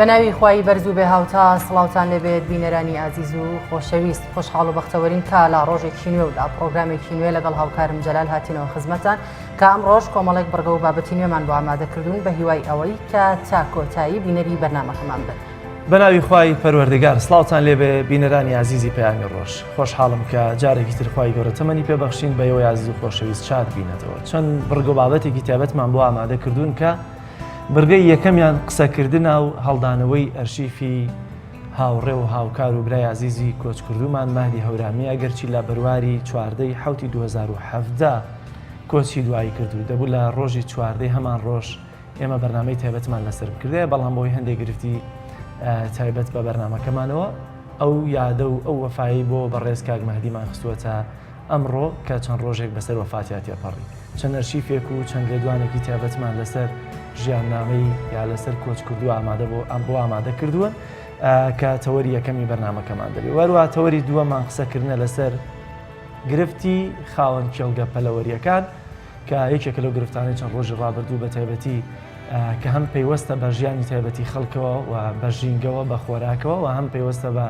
بە ناوی خوای بەرز و بێ هاوتا سڵاوتان لێبێت بینەرانی ئازیز و خۆشەویست خۆشحاڵ و بەختەوەرین کە لە ڕۆژێکی نوێ و لە پرۆگرامێکی نوێ لەگەڵ هاوکارم جەلال هاتینەوە خزمەتان کە ئەم ڕۆژ کۆمەڵێک بڕگە و بابەتی نوێمان بۆ ئامادە کردوون بە هیوای ئەوەی کە تا کۆتایی بینەری بەرنامەکەمان بن. بە ناوی خوای پەروەردگار سڵاوتان لێبێ بینەرانی ئازیزی پەیامی ڕۆژ خۆشحاڵم کە جارێکی تر خوای گەورە تەمەنی پێ بەخشین بە ئێوەی ئازیز و خۆشەویست شاد بینەتەوە چەند بڕگە و بابەتێکی تایبەتمان بۆ ئامادە کردوون کە بڕگەی یەکەمیان قسەکردنە و هەڵدانەوەی ئەرشیفی هاوڕێ و هاوکار و برای ئازیزی کۆچکردوومان مەهدی هەورامی ئەگەرچی لە بەرواری 14 ی حەوتی 2017 کۆچی دوایی کرد و دەبوو لە ڕۆژی 14 ی هەمان ڕۆژ ئێمە بەرنامەی تایبەتمان لەسەر بکردایە بەڵام بۆی هەندێک گرفتی تایبەت بە بەرنامەکەمانەوە ئەو یادە و ئەو وەفایی بۆ بەڕێز کاک مەهدیمان خستووەتە ئەمڕۆ کە چەند ڕۆژێک بەسەر وەفاتیا تێپەڕی، چەند ئەرشیفێک و چەند لێدوانێکی تایبەتمان لەسەر ژیاننامەی یا لەسەر کۆچکردوو ئامادە بۆ ئەم بۆ ئامادە کردووە کە تەوەری یەکەمی بەرنامەکەمان دەبێت. وەروە تەوەری دووەمان قسەکردنە لەسەر گرفتی خاوەن کێڵگە پەلەوەریەکان کە یەکێکە لەو گرفتانەی چەند ڕۆژی ڕابردوو بە تایبەتی کە هەم پەیوەستە بە ژیانی تایبەتی خەڵکەوە و بە ژینگەوە بە خۆراکەوە و هەم پەیوەستە بە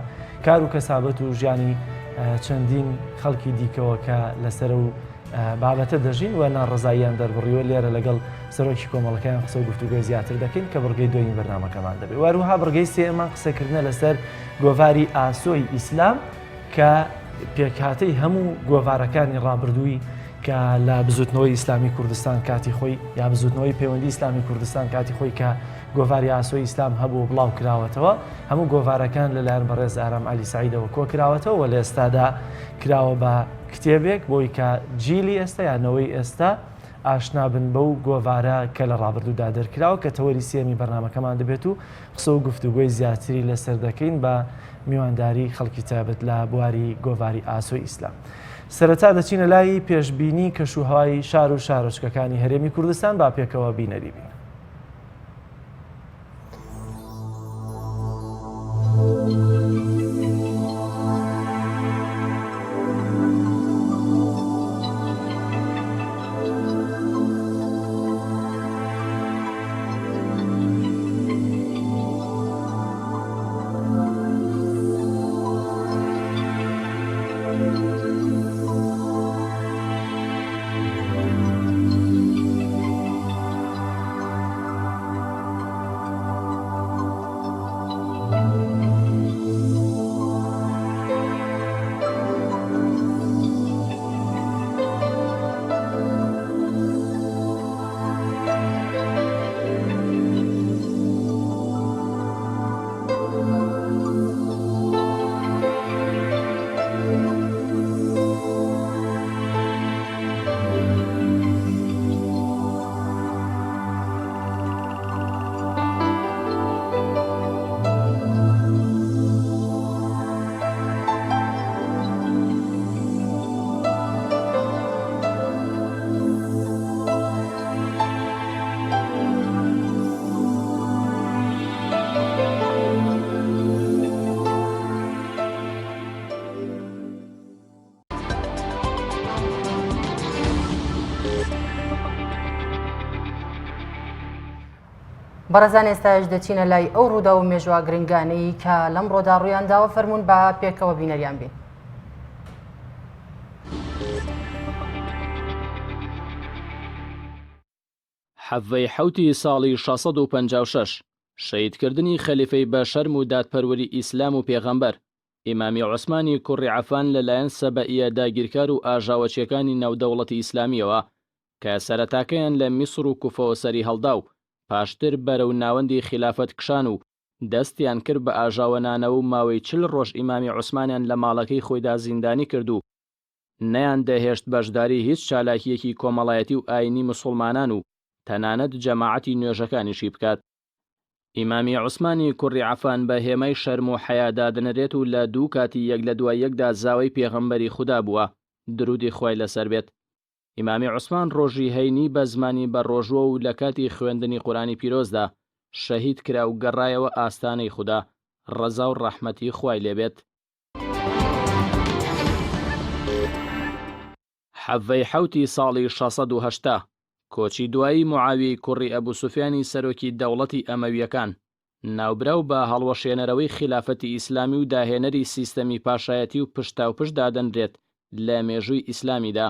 کار و کەسابەت و ژیانی چەندین خەڵکی دیکەوە کە لەسەر و بابەتە دەژین و ناڕزاییان دەربڕیوە لێرە لەگەڵ سەرۆکی کۆمەڵەکەیان قسە و گفتوگۆی زیاتر دەکەین کە بڕگەی دوێنی بەرنامەکەمان دەبێت واروها بڕگەی سێمان قسەکردنە لەسەر گۆڤاری ئاسۆی ئیسلام کە پێکهاتەی هەموو گۆڤارەکانی ڕابردووی کە لە بزوتنەوەی ئیسلامی کوردستان کاتی خۆی یا بزوتنەوەی پەیوەندی ئیسلامی کوردستان کاتی خۆی کە گۆڤاری ئاسۆی ئیسلام هەبوو بڵاو کراوەتەوە هەموو گۆڤارەکان لەلایەن بەڕێز ئارام عەلی سعیدەوە کۆ کراوەتەوە و لە ئێستادا کراوە بە کتێبێک بۆی کە جیلی ئێستا یا نەوەی ئێستا ئاشنا بن بەو گۆڤارە کە لە ڕابردوودا دەرکراوە کە تەوەری سێمی بەرنامەکەمان دەبێت و قسە و گفتوگۆی زیاتری لەسەر دەکەین بە میوانداری خەڵکی تایبەت لە بواری گۆڤاری ئاسۆی ئیسلام. سەرەتا دەچینە لای پێشبینی کەش و هەوای شار و شارۆچکەکانی هەرێمی کوردستان با پێکەوە بینەری بین. بەڕێزان ئێستاش دەچینە لای ئەو ڕوودا و مێژوە گرنگانەی کە لەم ڕۆدا ڕوویان داوە فەرمونون بە پێکەوە بینەریان بین. حەڤەی حەوتی ساڵی 656 شەهیدکردنی خەلیفەی بە شەرم و دادپەروەری ئیسلام و پێغەمبەر، ئیمامی عوسمانی کوڕی عەفان لەلایەن سەبەئیە داگیرکار و ئاژاوەچیەکانی ناو دەوڵەتی ئیسلامیەوە کە سەرەتاکەیان لە میسر و کوفەوە سەریهەڵدا و پاشتر بەرەو ناوەندی خیلافەت کشان و دەستیان کرد بە ئاژاوەنانەوە و ماوەی 40 ڕۆژ ئیمامی عوسمانیان لە ماڵەکەی خۆیدا زیندانی کرد و نەیاندەهێشت بەشداری هیچ چالاکییەکی کۆمەڵایەتی و ئایینی موسوڵمانان و تەنانەت جەماعەتی نوێژەکانیشی بکات. ئیمامی عوسمانی کوڕی عەفان بە هێمای شەرم و حەیا دادەنرێت و لە دوو کاتی یەک لە دوای یەکدا زاوای پێغەمبەری خودا بووە، دروودی خوای لەسەر بێت. ئیمامی عوسمان ڕۆژی هەینی بە زمانی بەڕۆژووە و لە کاتی خوێندنی قورئانی پیرۆزدا شەهید کرا و گەڕایەوە ئاستانەی خودا، ڕەزا و ڕەحمەتی خوای لێ بێت. حەڤەی حەوتی ساڵی 680، کۆچی دوایی موعاویەی کوڕی ئەبو سوفیانی سەرۆکی دەوڵەتی ئەمەوییەکان. ناوبراو بە هەڵوەشێنەرەوەی خیلافەتی ئیسلامی و داهێنەری سیستەمی پاشایەتی و پشتاوپشت دادەنرێت لە مێژووی ئیسلامیدا.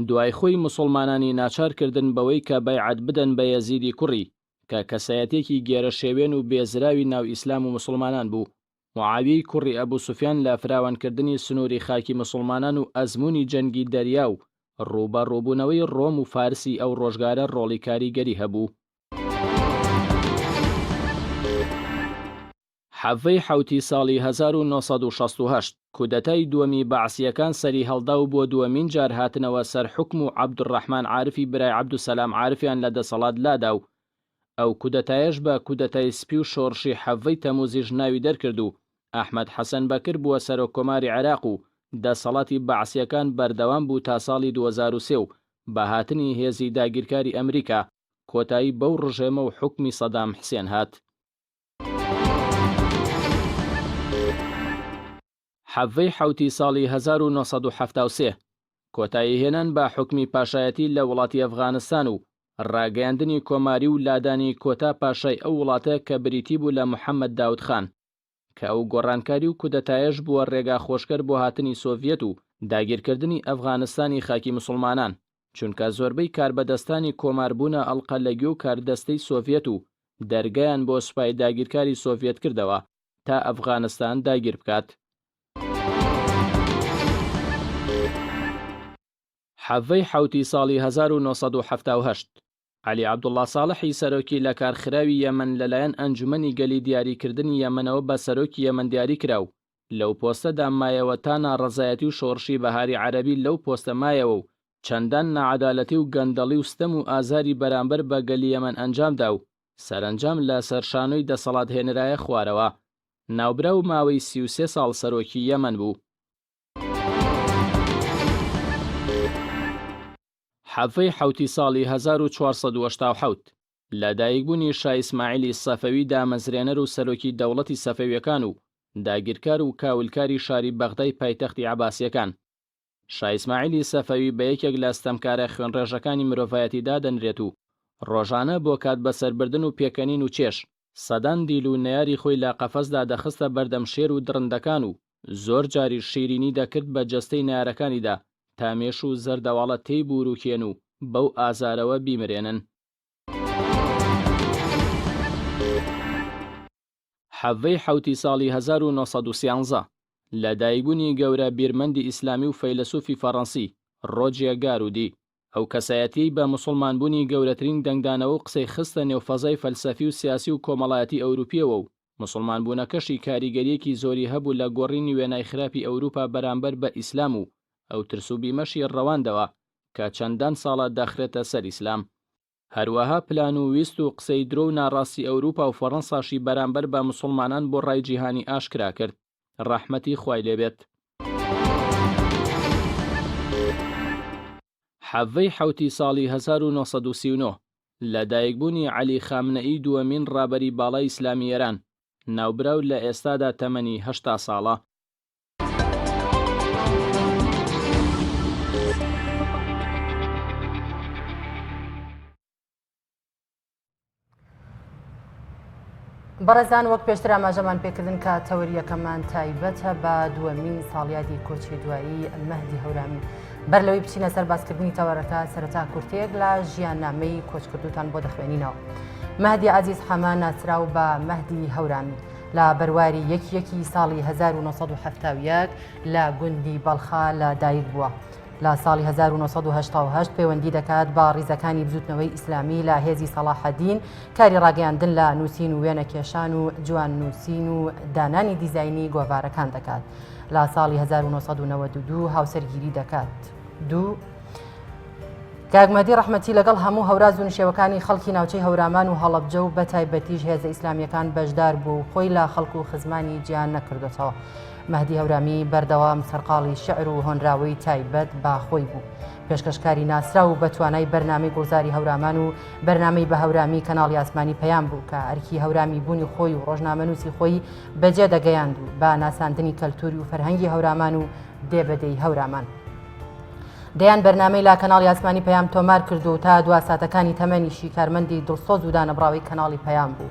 دوای خۆی موسوڵمانانی ناچار کردن بەوەی کە بەیعەت بدەن بە یەزیدی کوڕی، کە کەسایەتیەکی گێرەشێوێن و بێزراوی ناو ئیسلام و موسوڵمانان بوو. معاویەی کوڕی ئەبو سوفیان لە فراوانکردنی سنووری خاکی موسوڵمانان و ئەزموونی جەنگی دەریا و ڕووبەڕووبوونەوەی ڕۆم و فارسی ئەو ڕۆژگارە ڕۆڵی کاریگەری هەبوو. حەڤەی حەوتی ساڵی 1968، کودەتای دووەمی بەعسییەکان سەریهەڵدا و بۆ دووەمین جار هاتنەوە سەر حوکم و عەبدولڕەحمان عارفی برای عەبدولسەلام عارفیان لە دەسەڵات لادا و ئەو کودەتایەش بە کودەتای سپی و شۆڕشی حەڤەی تەموزیش ناوی دەرکرد و ئەحمەد حەسەن بەکر بووە سەرۆککۆماری عێراق و دەسەڵاتی بەعسییەکان بەردەوام بوو تا ساڵی 2003 و بە هاتنی هێزی داگیرکاری ئەمریکا کۆتایی بەو ڕژێمە و حوکمی سەدام حسێن هات. حەڤەی حەوتی ساڵی 1973، کۆتاییهێنان بە حوکمی پاشایەتی لە وڵاتی ئەفغانستان و ڕاگەیاندنی کۆماری و لادانی کۆتا پاشای ئەو وڵاتە کە بریتی بوو لە محەمەد داود خان. کە ئەو گۆڕانکاری و کودەتایەش بووە ڕێگا خۆشکەر بۆ هاتنی سۆڤیەت و داگیرکردنی ئەفغانستانی خاکی موسڵمانان، چونکە زۆربەی کاربەدەستانی کۆمار بوونە ئەڵقە لەگوێ و کاردەستەی سۆڤیەت و دەرگایان بۆ سوپای داگیرکاری سۆڤیەت کردەوە تا ئەفغانستان داگیر بکات. حەڤەی حەوتی ساڵی 1978، عەلی عەبدوڵڵا ساڵحی سەرۆکی لەکارخراوی یەمەن لەلایەن ئەنجومەنی گەلی دیاریکردنی یەمەنەوە بە سەرۆکی یەمەن دیاریکرا و لەو پۆستەدا مایەوە تا ناڕەزایەتی و شۆڕشی بەهاری عەرەبی لەو پۆستە مایەوە و چەندان ناعەدالەتی و گەندەڵی و ستەم و ئازاری بەرامبەر بە گەلی یەمەن ئەنجامدا و سەرەنجام لە سەر شانۆی دەسەڵات هێنرایە خوارەوە. ناوبراو ماوەی 33 ساڵ سەرۆکی یەمەن بوو. حەڤەی حەوتی ساڵی 1487، لە دایکبوونی شا ئیسماعیلی سەفەوی دامەزرێنەر و سەرۆکی دەوڵەتی سەفەویەکان و داگیرکار و کاولکاری شاری بەغدای پایتەختی عەباسیەکان. شا ئیسماعیلی سەفەوی بە یەکێک لە ستەمکارە خوێنڕێژەکانی مرۆڤایەتی دادەنرێت و ڕۆژانە بۆ کات بەسەربردن و پێکەنین و چێژ، سەدان دیل و نەیاری خۆی لە قەفەسدا دەخستە بەردەم شێر و دڕندەکان و زۆر جاریش شیرینی دەکرد بە جەستەی نەیارەکانیدا تا مێش و زەردەواڵە تێی بوروکێن و بەو ئازارەوە بیمرێنن. حەڤەی حەوتی ساڵی 1913، لە دایکبوونی گەورە بیرمەندی ئیسلامی و فەیلەسوفی فەڕەنسی، ڕۆجیە گارودی، ئەو کەسایەتیەی بە موسوڵمانبوونی گەورەترین دەنگدانەوە و قسەی خستە نێو فەزای فەلسەفی و سیاسی و کۆمەڵایەتی ئەوروپیەوە و موسوڵمانبوونەکەشی کاریگەریەکی زۆری هەبوو لە گۆڕینی وێنای خراپی ئەوروپا بەرامبەر بە ئیسلام و ئەو ترس و بیمەشی ڕەواندەوە کە چەندان ساڵە دەخرێتە سەر ئیسلام. هەروەها پلان و ویست و قسەی درۆ و ناڕاستی ئەوروپا و فەڕەنساشی بەرامبەر بە موسوڵمانان بۆ ڕای جیهانی ئاشکرا کرد. ڕەحمەتی خوای لێ بێت. حەڤەی حەوتی ساڵی 1939، لە دایکبوونی عەلی خامنەئی دووەمین ڕابەری باڵای ئیسلامی ئێران، ناوبراو لە ئێستادا تەمەنی 80 ساڵە. بەڕێزان وەک پێشتر ئاماژەمان پێکردن کە تەوەریەکەمان تایبەتە بە دووەمین ساڵیادی کۆچی دوایی مەهدی هەورامی بەر لەوەی بچینە سەر باسکردنی تەوەرەکە سەرەتا کورتەیەک لە ژیاننامەی کۆچکردوتان بۆ دەخوێنینەوە مەهدی عەزیز حەمە ناسراو بە مەهدی هەورامی لە بەرواری یەک یەکی ساڵی 1971 لە گوندی بەڵخا لە دایک بووە. لە ساڵی 1988 پەیوەندی دەکات بە ڕیزەکانی بزوتنەوەی ئیسلامی لە هێزی سەڵاحەدین کاری ڕاگەیاندن لە نووسین و وێنە کێشان و جوان نووسین و دانانی دیزاینی گۆڤارەکان دەکات. لە ساڵی 1992 هاوسەرگیری دەکات. دوو کاک مەهدی ڕەحمەتی لەگەڵ هەموو هەوراز و نشێوەکانی خەڵکی ناوچەی هەورامان و هەڵەبجە و بەتایبەتیش هێزە ئیسلامییەکان بەشدار بوو و خۆی لە خەڵک و خزمانی جیا نەکردۆتەوە. مەهدی هەورامی بەردەوام سەرقاڵی شیعر و هۆنراوەی تایبەت بە خۆی بوو. پێشکەشکاری ناسراو و بەتوانای بەرنامەی گوڵزاری هەورامان و بەرنامەی بە هەورامی کەناڵی ئاسمانی پەیام بوو کە ئەرکی هەورامی بوونی خۆی و ڕۆژنامەنووسی خۆی بەجێ دەگەیاند و بە ناساندنی کەلتووری و فەرهەنگی هەورامان و دێ بە دێی هەورامان. دەیان بەرنامەی لە کەناڵی ئاسمانی پەیام تۆمار کرد و تا دوا ساتەکانی تەمەنیشی کارمەندی دڵسۆز و دانەبڕاوەی کەناڵی پەیام بوو.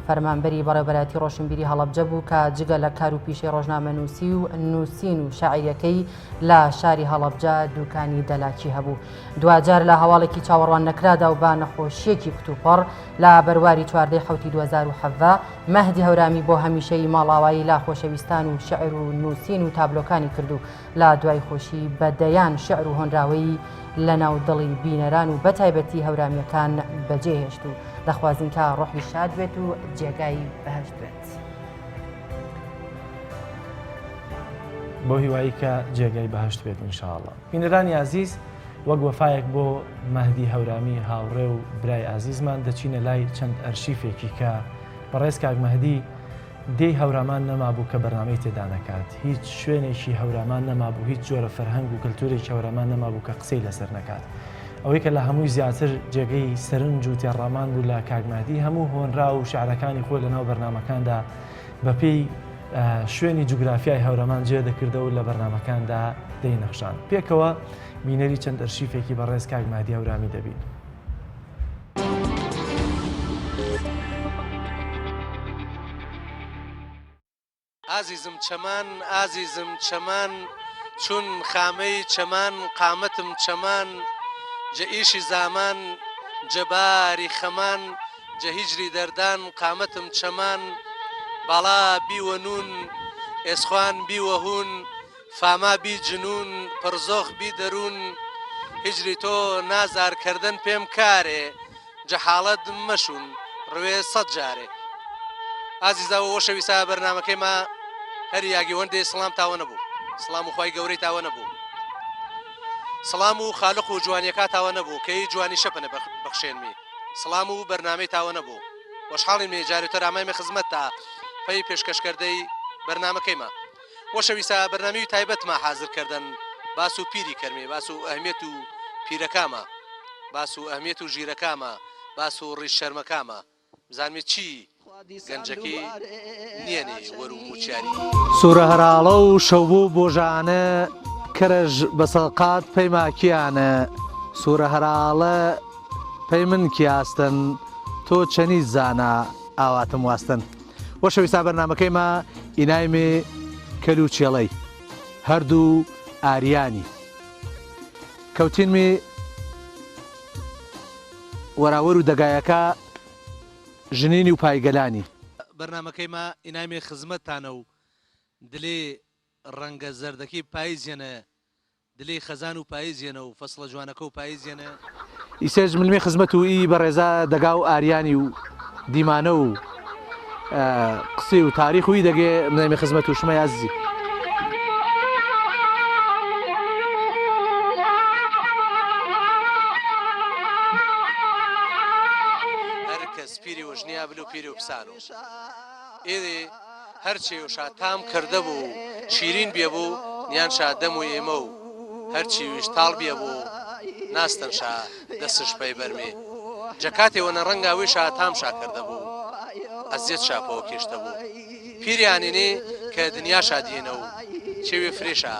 فەرمانبەری بەڕێوەبەرایەتی ڕۆشنبیری هەڵەبجە بوو کە جگە لە کار و پیشەی ڕۆژنامەنووسی و نووسین و شاعیریەکەی لە شاری هەڵەبجە دوکانی دەلاکی هەبوو. دواجار لە هەواڵێکی چاوەڕوان نەکرادا و بە نەخۆشییەکی کتوپڕ لە بەرواری چواردەی حەوتی 2017 مەهدی هەورامی بۆ هەمیشەیی ماڵئاوایی لە خۆشەویستان و شیعر و نووسین و تابلۆکانی کرد و لە دوای خۆشی بە دەیان شیعر و هۆنراوەی لە ناو دڵی بینەران و بەتایبەتی هەورامییەکان بەجێهێشت و دەخوازین کە ڕۆحی شاد بێت و جێگای بەهەشت بێت. بەو هیوایی کە جێگای بەهەشت بێت ان شاء اللە. بینەرانی ئازیز وەک وەفایەک بۆ مەهدی هەورامی هاوڕێ و برای ئازیزمان دەچینە لای چەند ئەرشیفێکی کە بەڕێز کاک مەهدی دێی هەورامان نەمابوو کە بەرنامەی تێدا نەکات، هیچ شوێنێکی هەورامان نەمابوو، هیچ جۆرە فەرهەنگ و کەلتورێکی هەورامان نەمابوو کە قسەی لەسەر نەکات. ئەوەی کە لە هەمووی زیاتر جێگەی سەرنج و تێڕامان بوو لە کاک مەهدی هەموو هۆنراو و شیعرەکانی خۆی لەناو بەرنامەکاندا بەپێی شوێنی جوگرافیای هەورامان جێ دەکردەوە و لە بەرنامەکاندا دەینەخشاند. پێکەوە بینەری چەند ئەرشیفێکی بەڕێز کاک مەهدی هەورامی دەبین. ئازیزم چەمان ئازیزم چەمان چون خامەی چەمان قامەتم چەمان جە ئیشی زامان جە باری خەمان جە هیجری دەردان قامەتم چەمان باڵا بی وە نوون ئێسخوان بی وە هوون فاما بی جنوون پڕزۆخ بی دەروون هیجری تۆ نازار کەردەن پێم کارێ جە حاڵەت مەشوون ڕوێ سەد جارێ. ئازیزا وە وەشەویسا بەرنامەکەی ما هەر یاگی وەندێ سڵام تاوە نەبوو سڵام و خوای گەورەی تاوە نەبوو سڵام و خالق و جوانیەکا تاوە نەبوو کەی جوانی شەپەنە بەخشێنمی سڵام و بەرنامەی تاوە نەبوو وەشحاڵین مێ جارێ تەرامای خزمەت تا پەی پێشکەشکەردەی بەرنامەکەی ما. وەشەویسا بەرنامەوی تایبەتما حازر کردن باس و پیری کەرمێ باس و ئەهمیەت و پیرەکاما باس و ئەهمیەت و ژیرەکاما باس و ڕیش شەرمەکاما بزانمێ چی گەنجەکی نیەنێ وەرو موچیاری. سوورە هەراڵە و شەوبوو بۆژانە کەرەژ بە سەقات پەی ماکیانە سوورە هەراڵە پەی من کیاستن تۆ چەنی زانا ئاواتم واستن. وەشەویستا بەرنامەکەی مە ئینایمێ کەل و چێڵەی هەردوو ئاریانی کەوتینمی وەراوەر و دەگایەکە ژنینی و پایگەلانی. بەرنامەکەی مە ئینایمێ خزمەتتانە و دلێ ڕەنگە زەردەکەی پایز یەنە دلێ خەزان و پایز یەنە و فەسڵە جوانەکە و پایز یەنە. ئیسەیش ملمی خزمەت و ئی بەڕێزا دەگا و ئاریانی و دیمانە و قسی و تاریخ و ئی دەگێ ملمی خزمەت و شمەی ئازیزی. هەر کەس پیری وژنیا بلو پیری و پسانو. ئێ هەر چێوشا تام کردەبوو و شیرین بیەبوو نیان شا دەم و ئێمە و هەر چیویش تاڵ بیەبوو ناستن شا دەسش پەی بەرمێ جە کاتێ وەنە ڕەنگا ویشا تام شا کردەبوو ئەزیەت شا پەوە کێشتەبوو پیریانینێ کە دنیا شا دیێنە و چێوێ فرێشا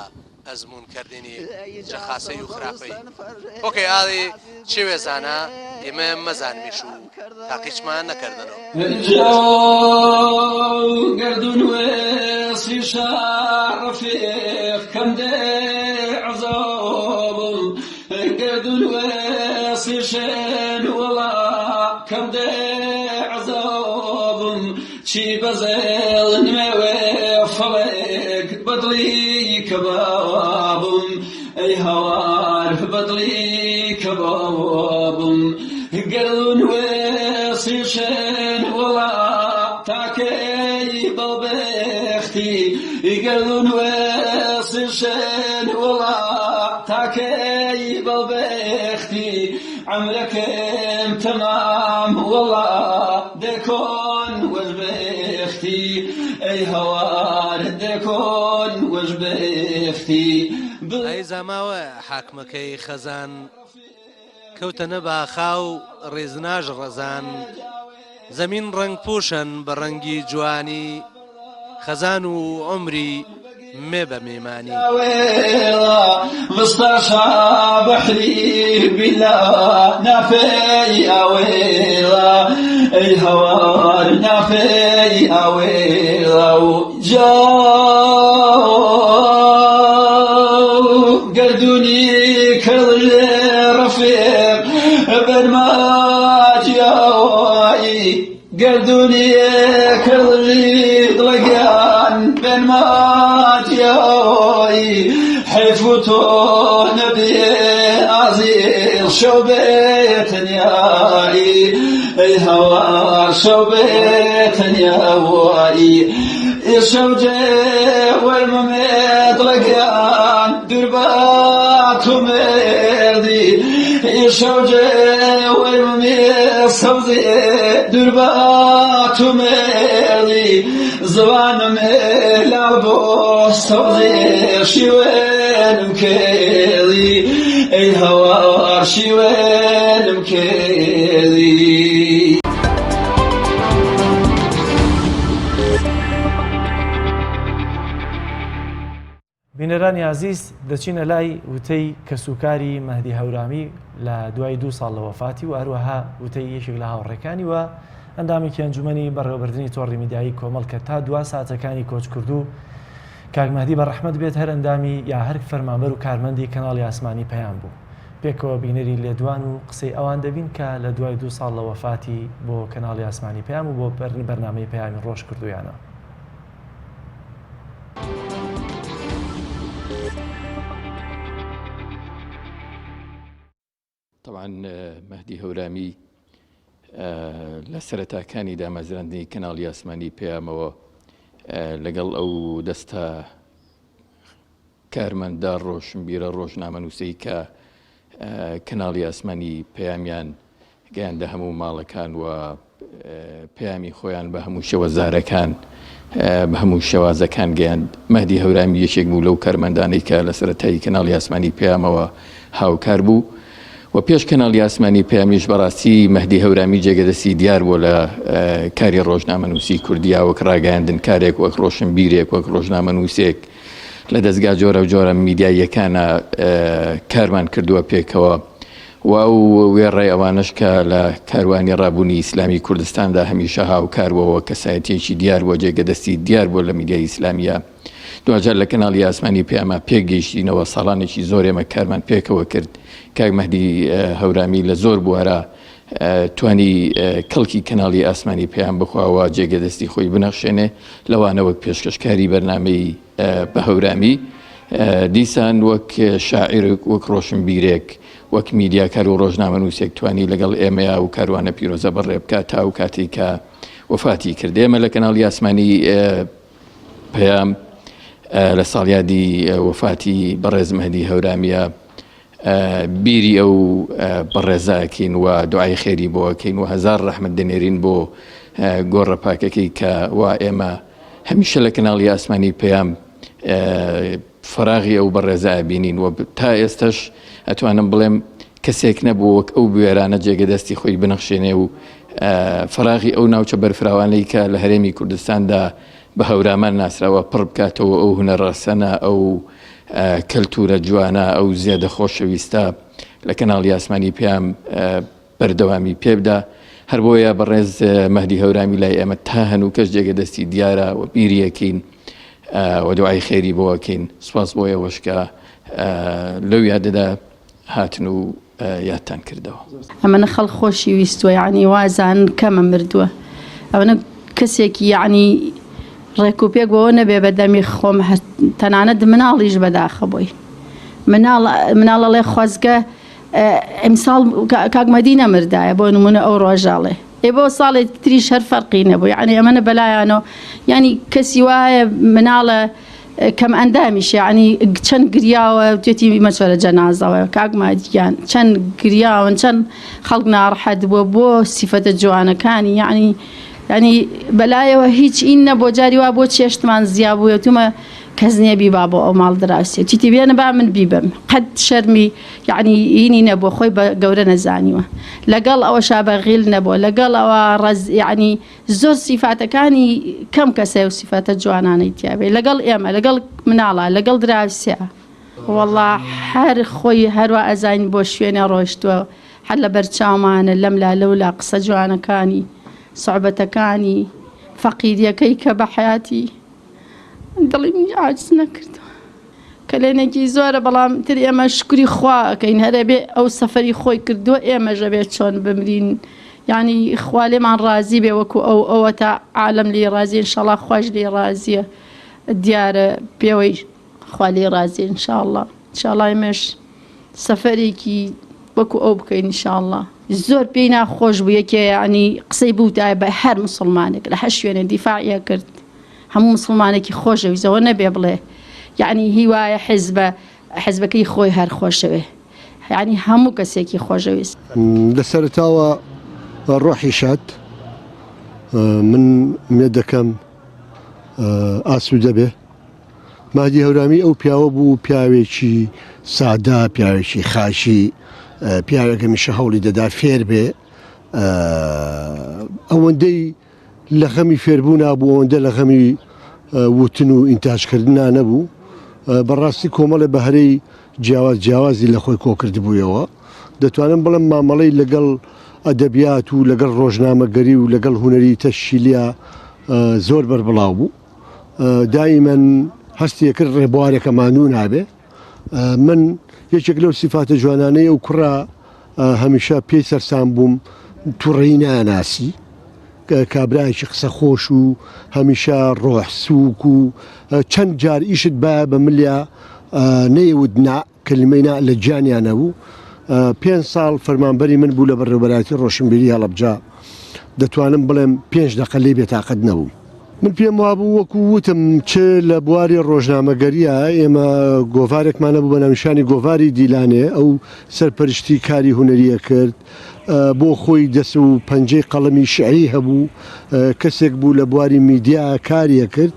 ئەزموون کردنی جە خاسەی و خراپەی ئۆکەی ئاڵی چێوێ زانا ئیمە مەزانمیش و تاقیچمان نەکردنۆ. جاو گەردوون وێسی شا ڕەفیق کەم دێ عەزابم گەردوون وێسی شێن وەڵا کەم دێ عەزابم چی بەزێڵ نمێوێ فەڵێک بەدڵی کەبابم ئەی هاوار بەدڵی کەبابم گەردوون وێسی شێن وەڵا تاکەی بەڵبێختی گەردوون وێسی شێن وەڵا تاکەی بەڵبێختی عەمرەکەم تەمام وەڵا دێکۆن وەش بێختی ئەی هەوار دێکۆن وەش بێختی. ئای زاماوە حاکمەکەی خەزان کەوتە نە باخا و ڕیزناژ ڕەزان زەمین ڕەنگ پووشەن بە ڕەنگی جوانی خەزان و عومری مێ بە مێمانی. ئەی هەوار نافەی ئاوێڵاو جا گەردوونی کرد ڕەفیق بەرماجیاوایی گەردوونی کردی دڵەگیان بەرماجیاوایی حەیف و تۆ نەبێ ئازیز شەو بێ تەنیایی ئەی هەوار شەو بێ تەنیایی شەو جێ وەرمەمێ دڵەگیان دوور بە تو مێردی شەو جێ وەرمەمێ سەوزێ دوور بە تو مێردی زوانم لاڵ بۆ سەوزێ شیوێنم کێڵی ئەی هەوار شیوێنم کێڵی. بینەرانی ئازیز دەچینە لای وتەی کەسوکاری مەهدی هەورامی لە دوای دوو ساڵ لە وەفاتی و هەروەها وتەی یەکێک لە هاوڕێکانی و ئەندامێکی ئەنجومەنی بەڕێوەبردنی تۆڕی میدیایی کۆمەڵ کە تا دوا ساتەکانی کۆچکردوو کاک مەهدی بە ڕەحمەت بێت هەر ئەندامی یا هەر فەرمانبەر و کارمەندی کەناڵی ئاسمانی پەیام بوو. پێکەوە بینەری لێدوان و قسەی ئەوان دەبین کە لە دوای دوو ساڵ لە وەفاتی بۆ کەناڵی ئاسمانی پەیام و بۆ بەرنامەی پەیامی ڕۆژ کردوویانە. تەبعەن مەهدی هەورامی لە سەرەتاکانی دامەزراندنی کەناڵی ئاسمانی پەیامەوە لەگەڵ ئەو دەستە کارمەندە ڕۆشنبیرە ڕۆژنامەنووسەی کە کەناڵی ئاسمانی پەیامیان گەیاندە هەموو ماڵەکان و پەیامی خۆیان بە هەموو شێوەزارەکان بە هەموو شێوازەکان گەیاند. مەهدی هەورامی یەکێک بوو لەو کارمەندانەی کە لە سەرەتای کەناڵی ئاسمانی پەیامەوە هاوکار بوو و پێش کەناڵی ئاسمانی پەیامیش بەڕاستی مەهدی هەورامی جێگە دەستی دیار بووە لە کاری ڕۆژنامەنووسی کوردیا وەک ڕاگەیاندنکارێک وەک ڕۆشنبیرێک وەک ڕۆژنامەنووسێک لە دەزگا جۆراوجۆرە میدیاییەکانا کارمان کردووە پێکەوە و ئەو وێڕای ئەوانەش کە لە کاروانی ڕابوونی ئیسلامی کوردستاندا هەمیشە هاوکار بووە و کەسایەتییەکی دیار بووە، جێگە دەستی دیار بووە لە میدیای ئیسلامییە. دواجار لە کەناڵی ئاسمانی پەیاما پێک گەیشتینەوە، ساڵانێکی زۆر ئێمە کارمان پێکەوە کرد. کاک مەهدی هەورامی لە زۆر بوارا توانی کەڵکی کەناڵی ئاسمانی پەیام بخوا و جێگە دەستی خۆی بنەخشێنێ، لەوانە وەک پێشکەشکاری بەرنامەی بە هەورامی، دیسان وەک شاعیرێک، وەک ڕۆشنبیرێک، وەک میدیاکار و ڕۆژنامەنووسێک توانی لەگەڵ ئێمەیا و کاروانە پیرۆزە بەڕێ بکات تا ئەو کاتەی کە وەفاتی کرد. ئێمە لە کەناڵی ئاسمانی پەیام لە ساڵیادی وەفاتی بەڕێز مەهدی هەورامیە بیری ئەو بەڕێزە ئەکەین و دوعای خێری بۆ ئەکەین و هەزار ڕەحمەت دەنێرین بۆ گۆڕە پاکەکەی کە وا ئێمە هەمیشە لە کەناڵی ئاسمانی پەیام فەراغی ئەو بەڕێزە ئەبینین و تا ئێستش ئەتوانم بڵێم کەسێک نەبوو وەک ئەو بوێرانە جێگە دەستی خۆی بنەخشێنێ و فەراغی ئەو ناوچە بەرفراوانەی کە لە هەرێمی کوردستاندا بە هەورامان ناسراوە پڕ بکاتەوە ئەو هونەر ڕەسەنە ئەو کەلتورە جوانە ئەو زێدە خۆشەویستە لە کەناڵی ئاسمانی پەیام بەردەوامی پێبدا هەر بۆیە بەڕێز مەهدی هەورامی لای ئێمە تا هەنووکەش جێگە دەستی دیارە و بیریەکەین و دوعای خێری بۆ ئەکەین سوپاس بۆ ئێوەش کە لەو یادەدا هاتن و یادتان کردەوە. ئەمەنە خەڵک خۆشی ویستوە یەعنی وازانن کەمە مردوە ئەوەنە کەسێکی یەعنی ڕێک و پێک بەوە نەبێ بە دەمی خۆم تەنانەت مناڵیش بەداخە بۆی مناڵ مناڵ ئەڵێ خۆزگە ئیمساڵ کاک مەدی نەمردایە بۆ نمونە ئەو ڕۆژاڵێ ئێ بۆ ساڵێک تریش هەر فەرقی نەبوو یعنی ئەمەنە بەلایانەوە یعنی کەسی وایە مناڵە کەم ئەندامیش یعنی چەند گریاوە وتێتی مەچۆرە جەنازەوە کاک مادی گیان چەند گریاون چەند خەڵک ناڕەحەت بووە بۆ سیفەتە جوانەکانی یعنی یعنی بەلایەوە هیچ ئین نەبووە جاری وا بۆ چێشتمان زیا بووە تومە کەس نییە بیبا بۆ ئەو ماڵ دراوسێ چیتی بێنە با من بیبەم قەت شەرمی یعنی ئینی نەبووە خۆی بە گەورە نەزانیوە لەگەڵ ئەوەشا بەغیل نەبووە لەگەڵ ئەوە ڕەز یعنی زۆر سیفاتەکانی کەم کەسە و سیفاتە جوانانەی تیابێ لەگەڵ ئێمە لەگەڵ مناڵا لەگەڵ دراوسێ وەڵا هەر خۆی هەروا ئەزانین بۆ شوێنێ ڕۆشتووە هەر لە بەرچاومانە لەم لا لەو لا قسە جوانەکانی. سوعبەتەکانی فەقیریەکەی کە بە حەیاتی دڵی منی عاجز نەکردووە. کەلێنێکی زۆرە بەڵام تر ئێمە شکری خوا ئەکەین هەر ئەبێ ئەو سەفەری خۆی کردووە ئێمەش ئەبێ چۆن بمرین یعنی خوا لێمان ڕازی بێ وەکو ئەو ئەوە تا عالەم لێی ڕازی انشاءاللە خواش لێی ڕازیە دیارە پێوەی خوا لێی ڕازیە انشاءاللە انشاءاللە ئێمەش سەفەرێکی وەکو ئەو بکەین انشاءاللە. زۆر پێی ناخۆش بوو یەکێ یعنی قسەی بوتایە بە هەر موسڵمانێک لە هەر شوێنێ دیفاعی ئەکرد هەموو موسڵمانێکی خۆشەویست ئەوە نەبێ بڵێ یعنی هی وایە حیزبە حیزبەکەی خۆی هەر خۆشەوێ یعنی هەموو کەسێکی خۆشەویست. لە سەرەتاوە ڕۆحی شاد من ئومێد دەکەم ئاسوودە بێ مەهدی هەورامی ئەو پیاوە بوو پیاوێکی سادە پیاوێکی خاکی پیاوێک هەمیشە هەوڵی دەدا فێر بێ ئەوەندەی لە غەمی فێربوونا بوو ئەوەندە لە غەمی وتن و ئینتاجکردنا نەبوو بەڕاستی کۆمەڵێ بەهرەی جیاواز جیاوازی لە خۆی کۆکردبوویەوە دەتوانم بڵێم مامەڵەی لەگەڵ ئەدەبیات و لەگەڵ ڕۆژنامەگەری و لەگەڵ هونەری تەشکیلیا زۆر بەربڵاو بوو دائیمەن هەستی کرد ڕێبوارێکە ماندوو نابێ من یەکێک لەو سیفاتە جوانانەی ئەو کوڕە هەمیشە پێی سەرسام بووم توڕەیی ناناسی کابرایەکی قسە خۆش و هەمیشە ڕۆح سووک و چەند جار ئیشت با بە ملیا نەیوت نا کەلیمەی نا لە گیانیا نەبوو پێنج ساڵ فەرمانبەری من بوو لە بەڕێوەبەرایەتی ڕۆشنبیری هەڵەبجە دەتوانم بڵێم پێنج دەقە لێی بێتاقەت نەبووم. من پێم وابوو وەکو وتم چ لە بواری ڕۆژنامەگەریە ئێمە گۆڤارێکمان هەبوو بە ناونیشانی گۆڤاری دیلانێ ئەو سەرپەرشتی کاری هونەریە کرد بۆ خۆی دەس و پەنجەی قەڵەمی شیعری هەبوو کەسێک بوو لە بواری میدیا کاریە کرد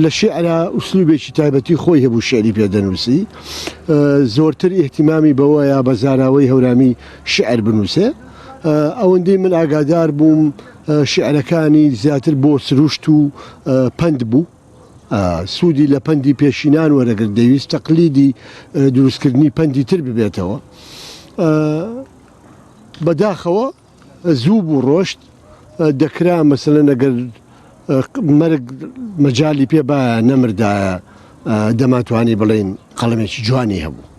لە شیعرا ئوسلوبێکی تایبەتی خۆی هەبوو شیعری پێ دەنووسی زۆرتر ئیهتیمامی بەوەیە بە زاراوەی هەورامی شیعر بنووسێ ئەوەندەی من ئاگادار بووم شیعرەکانی زیاتر بۆ سروشت و پەند بوو، سوودی لە پەندی پێشینان وەرەگرت، دەیویست تەقلیدی دروستکردنی پەندی تر ببێتەوە. بەداخەوە زوو بوو ڕۆشت، دەکرا مەسەلەن ئەگەر مەرگ مەجالی پێ بایە نەمردایە دەمانتوانی بڵێین قەڵەمێکی جوانی هەبوو.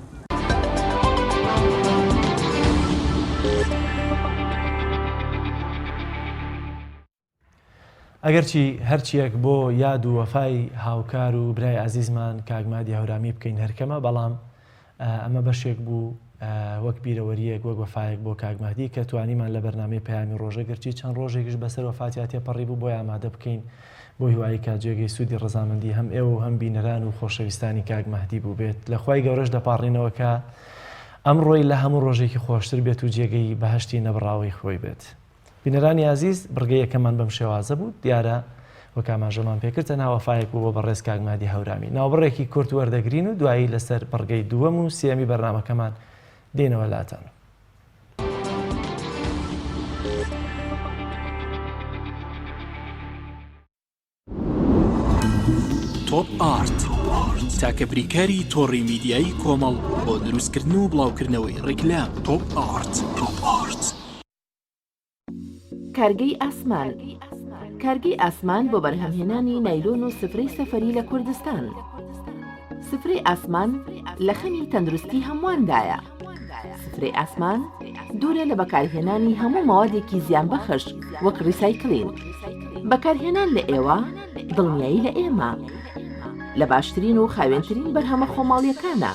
ئەگەرچی هەرچیەک بۆ یاد و وەفای هاوکار و برای ئازیزمان کاک مادی هەورامی بکەین هەر کەمە بەڵام ئەمە بەشێک بوو وەک بیرەوەریەک وەک وەفایەک بۆ کاک مەهدی کە توانیمان لە بەرنامەی پەیامی ڕۆژە گەرچی چەند ڕۆژێکیش بەسەر وەفاتیا تێپەڕی بوو بۆی ئامادە بکەین بۆ هیوایی کە جێگەی سوودی ڕەزامەندی هەم ئێوە و هەم بینەران و خۆشەویستانی کاک مەهدی بووبێت لە خوای گەورەش دەپاڕینەوە کە ئەمڕۆی لە هەموو ڕۆژێکی خۆشتر بێت و جێگەی بەهەشتی نەبڕاوەی خۆی بێت. بینەرانی ئازیز بڕگەی یەکەممان بەم شێوازە بوو، دیارە وەک ئاماژەمان پێکرد تەنها وەفایەک بوو بۆ بەڕێز کاک مەهدی هەورامی. ناوبڕێکی کورت وەردەگرین و دوایی لەسەر بڕگەی دووەم و سێیەمی بەرنامەکەمان دێینەوە لاتان. تۆپ ئارت تاکە بریکاری تۆڕی میدیایی کۆمەڵ بۆ دروستکردن و بڵاوکردنەوەی ڕیکلام تۆپ ئارت تۆپ ئارت. کارگەی ئاسمان کارگەی ئاسمان بۆ بەرهەمهێنانی نایلۆن و سفرەی سەفەری لە کوردستان سفرەی ئاسمان لە خەمی تەندروستی هەموواندایە سفرەی ئاسمان دوورە لە بەکارهێنانی هەموو مەوادێکی زیانبەخش وەک ڕیسایکلین بەکارهێنان لە ئێوە دڵنیایی لە ئێمە لە باشترین و خاوێنترین بەرهەمە خۆماڵیەکانە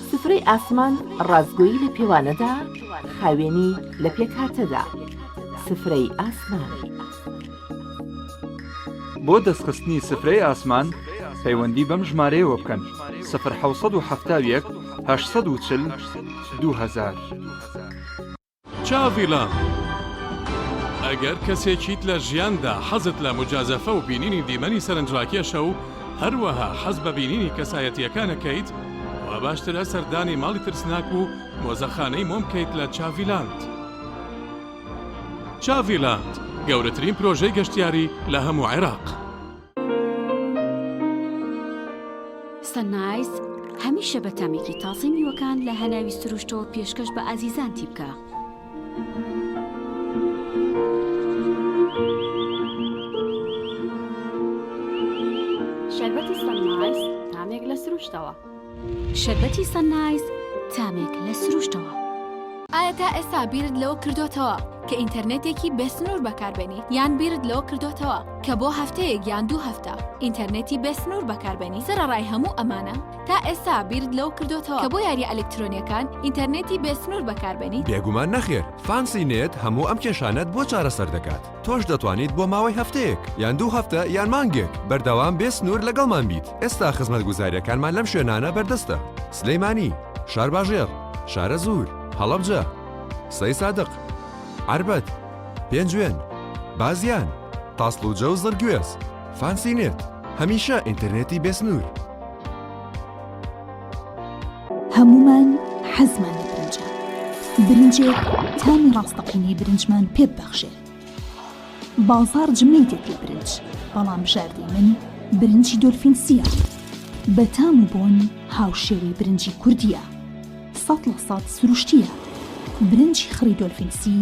سفرەی ئاسمان ڕاستگۆیی لە پێوانەدا، خاوێنی لە پێکهاتەدا. سفرەی ئاسمان. بۆ دەستخستنی سفرەی ئاسمان پەیوەندی بەم ژمارەیەوە بکەن، سفر 771 840 2000. چاڤی لاند ئەگەر کەسێکیت لە ژیاندا حەزت لە موجازەفە و بینینی دیمەنی سەرنجڕاکێشە و هەروەها حەز بە بینینی کەسایەتییەکان ئەکەیت وا باشترە سەردانی ماڵی ترسناک و مۆزەخانەی مۆم بکەیت لە چاڤی لاند. چاڤی لاند گەورەترین پرۆژەی گەشتیاری لە هەموو عێراق. سەنایز هەمیشە بە تامێکی تازەی میوەکان لە هەناوی سروشتەوە پێشکەش بە ئازیزانتی بکە. لە سروشتەوە. شەربەتی سەننایز تامێک لە سروشتەوە. ئایا تا ئێستا بیرت لەوە کردۆتەوە کە ئینتەرنێتێکی بێ سنوور بەکاربێنیت؟ یان بیرت لەوە کردۆتەوە کە بۆ هەفتەیەک یان دوو هەفتە ئینتەرنێتی بێ سنوور بەکاربێنیت؟ سەرەڕای هەموو ئەمانە تا ئێستا بیرت لەوە کردۆتەوە کە بۆ یارییە ئەلکترۆنییەکان ئینتەرنێتی بێ سنوور بەکاربێنیت؟ بێگومان نەخێر، فانسی نێت هەموو ئەم کێشانەت بۆ چارەسەر دەکات. تۆش دەتوانیت بۆ ماوەی هەفتەیەک، یان دوو هەفتە، یان مانگێک، بەردەوام بێ سنوور لەگەڵمان بیت. ئێستا خزمەتگوزارییەکانمان لەم شوێنانە بەردەستە، سلێمانی، شارباژێڕ، شارەزوور، هەڵەبجە، سەیسادق، عەربەت، پێنجوێن، بازیان، تاسڵوجە و زڕگوێز. فانسی نێت، هەمیشە ئینتەرنێتی بێ سنوور. هەموومان حەزمان لە برنجە، برنجێک تامی ڕاستەقینەی برنجمان پێ ببەخشێ. بازاڕ جمەی دێت لە برنج، بەڵام بژاردەی من برنجی دۆلفین سییە. بە تام و بۆن هاوشێوەی برنجی کوردییە. 100% سروشتییە. برنجی خڕی دۆلفین سی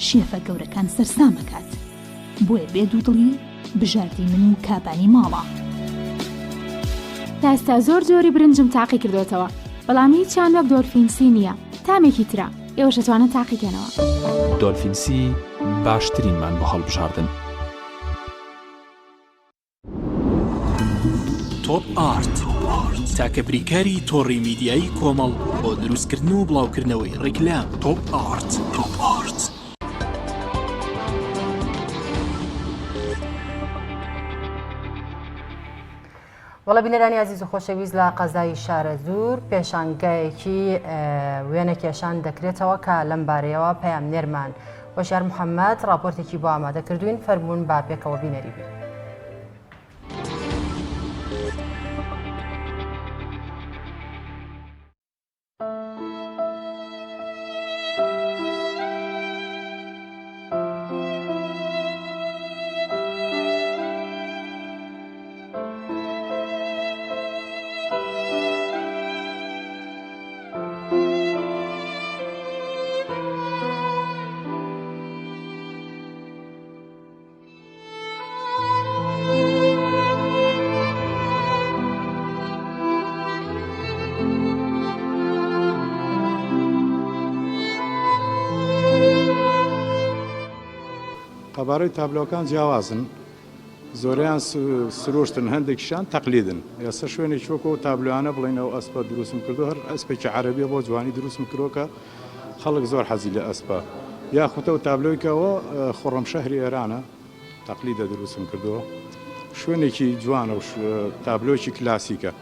شێفە گەورەکان سەرسام ئەکات. بۆیە بێ دوودڵی بژاردەی من و کابانی ماڵە. تا ئێستا زۆر جۆری برنجم تاقی کردۆتەوە بەڵام هیچیان وەک دۆلفین سی نییە تامێکی ترە ئێوەش ئەتوانن تاقی کەنەوە. دۆلفین سی باشترینمان بۆ هەڵبژاردن. تۆپ ئارت، تاکە بریکاری تۆڕی میدیایی کۆمەڵ بۆ دروستکردن و بڵاوکردنەوەی ڕیکلام. تۆپ ئارت. وەڵا بینەرانی ئازیز و خۆشەویست لە قەزای شارەزوور پێشانگایەکی وێنەکێشان دەکرێتەوە کە لەم بارەیەوە پەیامنێرمان هۆشیار محەممەد راپۆرتێکی بۆ ئامادە کردوین فەرمونون با پێکەوە بینەری بین. قەبارەی تابلۆکان جیاوازن زۆریان سروشتن هەندێکیشان تەقلیدن ئێستا شوێنێکی وەکو ئەو تابلۆیانە بڵێن ئەو ئەسپە دروستم کردو هەر ئەسپێکی عەرەبیە بۆ جوانی دروستم کردووە کە خەڵک زۆر حەزی لە ئەسپە یاخود ئەو تابلۆی کە ئەوە خوڕەمشەهری ئێرانە تەقلیدە دروستم کردووە شوێنێکی جوانە و تابلۆیەکی کلاسیکە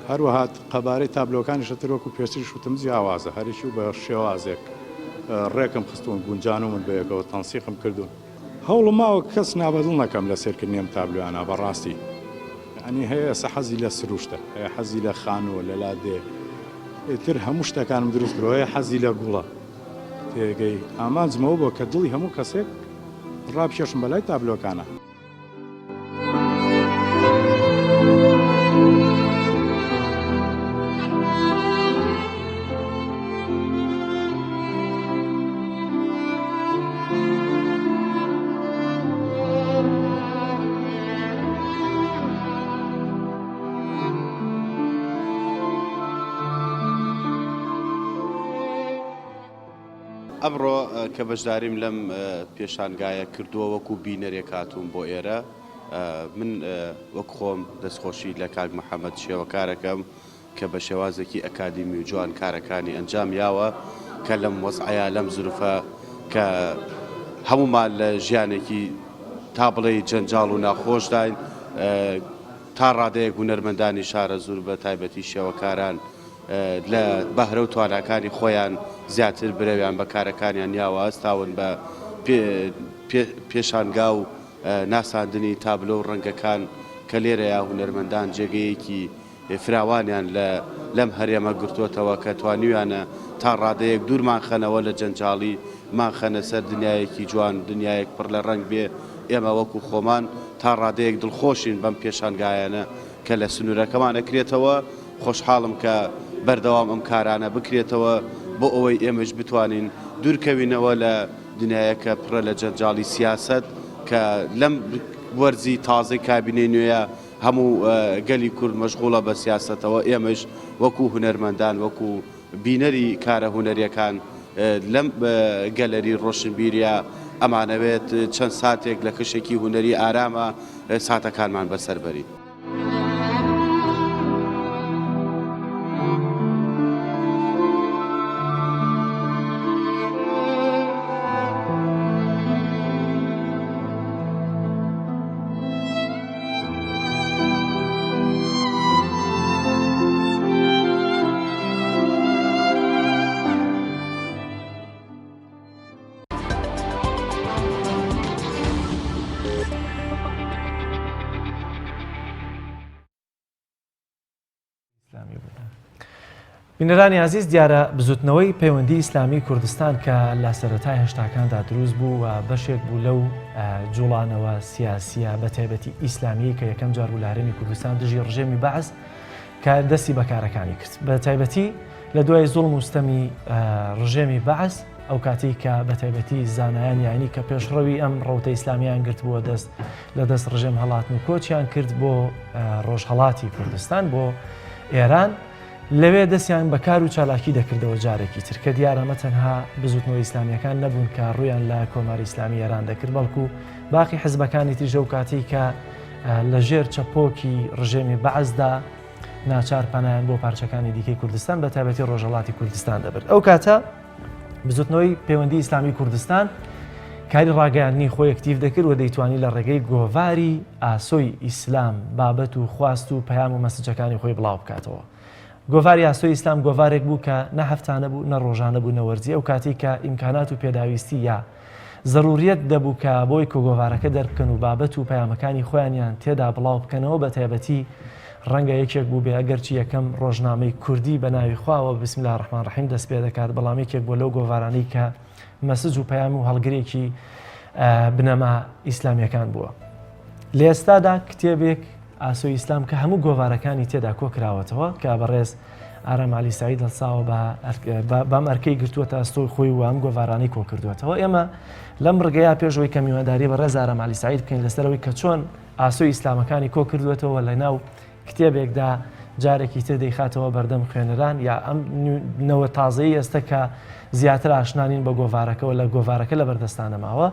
هەروەها قەبارەی تابلۆکانیش تر وەکو پێشتریش وتم جیاوازە هەرێکی و بە شێوازێک ڕێکم خستوون گونجانومن بەیەکەوە تەنسیقم کردوون هەوڵم ماوە کەس نابەدڵ نەکەم لە سێرکردنی ئەم تابلۆیانە بەڕاستی یانی هەیە ئێستا حەزی لە سروشتە هەیە حەزی لە خانووە لە لادێ ئیتر هەموو شتەکانم دروست کردووە هەیە حەزی لە گوڵە تێگەی ئامانجمەوە بۆ کە دڵی هەموو کەسێک ڕابکێشم بەلای تابلۆکانە. ئەمڕۆ کە بەشداریم لەم پێشانگایە کردووە وەکو بینەرێک هاتووم بۆ ئێرە من وەک خۆم دەستخۆشی لە کاک محەممەد شێوەکارەکەم کە بە شێوازێکی ئەکادیمی و جوان کارەکانی ئەنجام یاوە کە لەم وەزعەیا لەم زروفە کە هەموومان لە ژیانێکی تا بڵێی جەنجاڵ و ناخۆشداین تا ڕادەیەک هونەرمەندانی شارەزوور بە تایبەتی شێوەکاران لە بەهرە و تواناکانی خۆیان زیاتر برەویان بە کارەکانیان یاوە هەستاون بە پێشانگا و ناساندنی تابلۆ و ڕەنگەکان کە لێرەیا هونەرمەندان جێگەیەکی فراوانیان لە لەم هەرێمە گرتۆتەوە کە توانیویانە تا ڕادەیەک دوورمان خەنەوە لە جەنجاڵی، مان خەنە سەر دنیایەکی جوان، دنیایەک پڕ لە ڕەنگ بێ، ئێمە وەکو خۆمان تا ڕادەیەک دڵخۆشین بەم پێشانگایانە کە لە سنوورەکەمان ئەکرێتەوە، خۆشحاڵم کە بەردەوام ئەم کارانە بکرێتەوە بۆ ئەوەی ئێمەش بتوانین دوورکەوینەوە لە دنیایەک کە پڕە لە جەنجاڵی سیاسەت کە لەم وەرزی تازەی کابینەی نوێیە. هەموو گەلی کورد مەشغوڵە بە سیاسەتەوە، ئێمەش وەکو هونەرمەندان، وەکو بینەری کارە هونەریەکان لەم گەلەری ڕۆشنبیریە ئەمانەوێت چەند ساتێک لە کەشێکی هونەری ئارامە ساتەکانمان بەسەر بەرین. بینەرانی ئازیز دیارە بزوتنەوەی پەیوەندی ئیسلامی کوردستان کە لە سەرەتای هەشتاکاندا دروست بوو و بەشێک بوو لەو جوڵانەوە سیاسیە بە تایبەتی ئیسلامیی کە یەکەم جار بوو لە هەرێمی کوردستان دژی ڕژێمی بەعس کە دەستی بەکارەکانی کرد بە تایبەتی لە دوای زوڵم و ستەمی ڕژێمی بەعس ئەو کاتێک کە بە تایبەتی زانایان یانی کە پێشڕەوی ئەم ڕەوتە ئیسلامیان گرتبووە دەست لە دەست ڕژێم هەڵاتن و کۆچیان کرد بۆ ڕۆژهەڵاتی کوردستان بۆ ئێران لەوێ دەستیان بە کار و چالاکی دەکردەوە جارێکی تر کە دیارە ئەمە تەنها بزوتنەوە ئیسلامیەکان نەبوون کە ڕوویان لە کۆماری ئیسلامی ئێران دەکرد بەڵکو باقی حزبەکانی تریش ئەو کاتەی کە لە ژێر چەپۆکی ڕژێمی بەعسدا ناچار پەنایان بۆ پارچەکانی دیکەی کوردستان بە تایبەتی ڕۆژهەڵاتی کوردستان دەبرد ئەو کاتە بزوتنەوەی پەیوەندی ئیسلامی کوردستان کاری ڕاگەیاندنی خۆی ئەکتیڤ دەکرد و دەیتوانی لە ڕێگەی گۆڤاری ئاسۆی ئیسلام بابەت و خواست و پەیام و مەسجەکانی خۆی بڵاو بکاتەوە. گۆڤاری ئاسۆی ئیسلام گۆڤارێک بوو کە نە هەفتانە بوو نە ڕۆژانە بوو نە وەرزی ئەو کاتێک کە ئیمکانات و پێداویستی یا زەروریەت دەبوو کە بۆی کە گۆڤارەکە دەربکەن و بابەت و پەیامەکانی خۆیانیان تێدا بڵاو بکەنەوە بە تایبەتی ڕەنگە یەکێک بووبێ ئەگەرچی یەکەم ڕۆژنامەی کوردی بە ناوی خواوە بسم الله الرحمن الرحیم دەست پێ دەکات بەڵام یەکێک بووە لەو گۆڤارانەی کە مەسج و پەیام و هەڵگرێکی بنەما ئیسلامیەکان بووە لە ئێستادا کتێبێک ئاسۆی ئیسلام کە هەموو گۆڤارەکانی تێدا کۆکراوەتەوە کە بەڕێز ئارام علی سعید هەڵساوە بەم ئەرکەی گرتووەتە ئەستۆی خۆی و ئەم گۆڤارانەی کۆکردووەتەوە ئێمە لەم ڕگەیە پێشەوەی کە میوانداری بەڕێز ئارام علی سعید بکەین لەسەرەوەی کە چۆن ئاسۆی ئیسلامەکانی کۆ کردووەتەوە لە ناو کتێبێکدا جارێکی تر دەیخاتەوە بەردەم خوێنەران یا ئەم نەوە تازەی ئێستا کە زیاتر ئاشنانین بە گۆڤارەکەەوە لە گۆڤارەکە لە بەردەستانە ماوە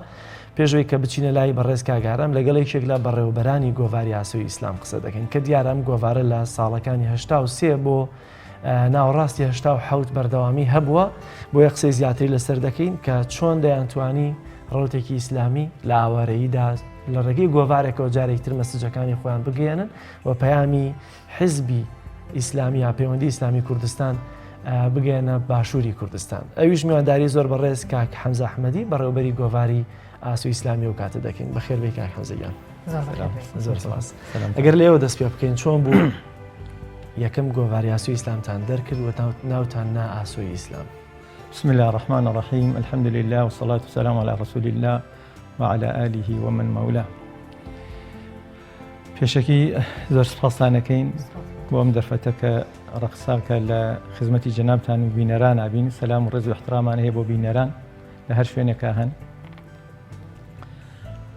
پێشەوەی کە بچینە لای بەڕێز کاک ئارام لەگەڵ یەکێک لە بەڕێوەبەرانی گۆڤاری ئاسۆی ئیسلام قسە دەکەین کە دیارە ئەم گۆڤارە لە ساڵەکانی 83 بۆ ناوەڕاستی 87 بەردەوامی هەبووە بۆیە قسەی زیاتری لەسەر دەکەین کە چۆن دەیانتوانی ڕەوتێکی ئیسلامی لە ئاوارەییدا لە ڕێگەی گۆڤارێکەوە جارێکی تر مەسجەکانی خۆیان بگەیەنن و پەیامی حزبی ئیسلامی یا پەیوەندی ئیسلامی کوردستان بگەیەنە باشووری کوردستان ئەویش میوانداری زۆر بەڕێز کاک حەمزە ئەحمەدی بەڕێوبەری گۆڤاری ئاسۆ ئیسلامی و کاتە دەکەین بەخێر بێی کاک حەمزە گیان زۆر سپاس ئەگەر لێوە دەست پێ بکەین چۆن بوو یەکەم گۆڤاری ئاسۆی ئیسلامتان دەرکرد و ناوتان نا ئاسۆی ئیسلام بسم الله الرحمن الرحیم الحمد لله والصلاة والسلام على رسول الله وعلى آله ومن مولاه پێشەکی زۆر سپاستان ئەکەین بۆ ئەم دەرفەتە کە ڕەخساکە لە خزمەتی جەنابتان و بینەران ئابین سەلام و ڕێز و احترامان هەیە بۆ بینەران لە هەر شوێنێکا هەن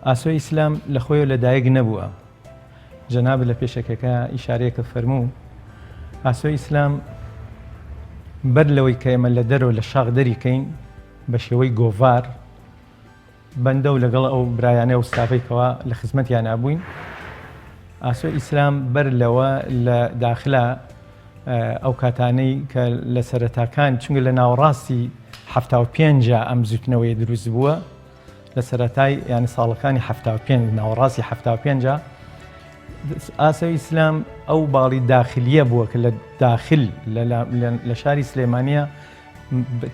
ئاسۆی ئیسلام لە خۆی لە دایک نەبووە جەناب لە پێشەکەکە ئیشارەیەکە فەرموو ئاسۆی ئیسلام بەر لەوەی کە ئێمە لە دەرەوە لە شاخ دەریکەین بە شێوەی گۆڤار بەندە و لەگەڵ ئەو برایانەی ئەو ستافەی کەوا لە خزمەتیانا بووین ئاسۆی ئیسلام بەر لەوە لە داخلا ئەو کاتانەی کە لە سەرەتاکان چونگە لە ناوەڕاستی 75 ئەم بزوتنەوەی دروست بووە لە سەرەتای ینی ساڵەکانی 75 ناوەڕاستی 75 ئاسۆی ئیسلام ئەو باڵی داخلیە بووە کە لە داخل لە شاری سلێمانە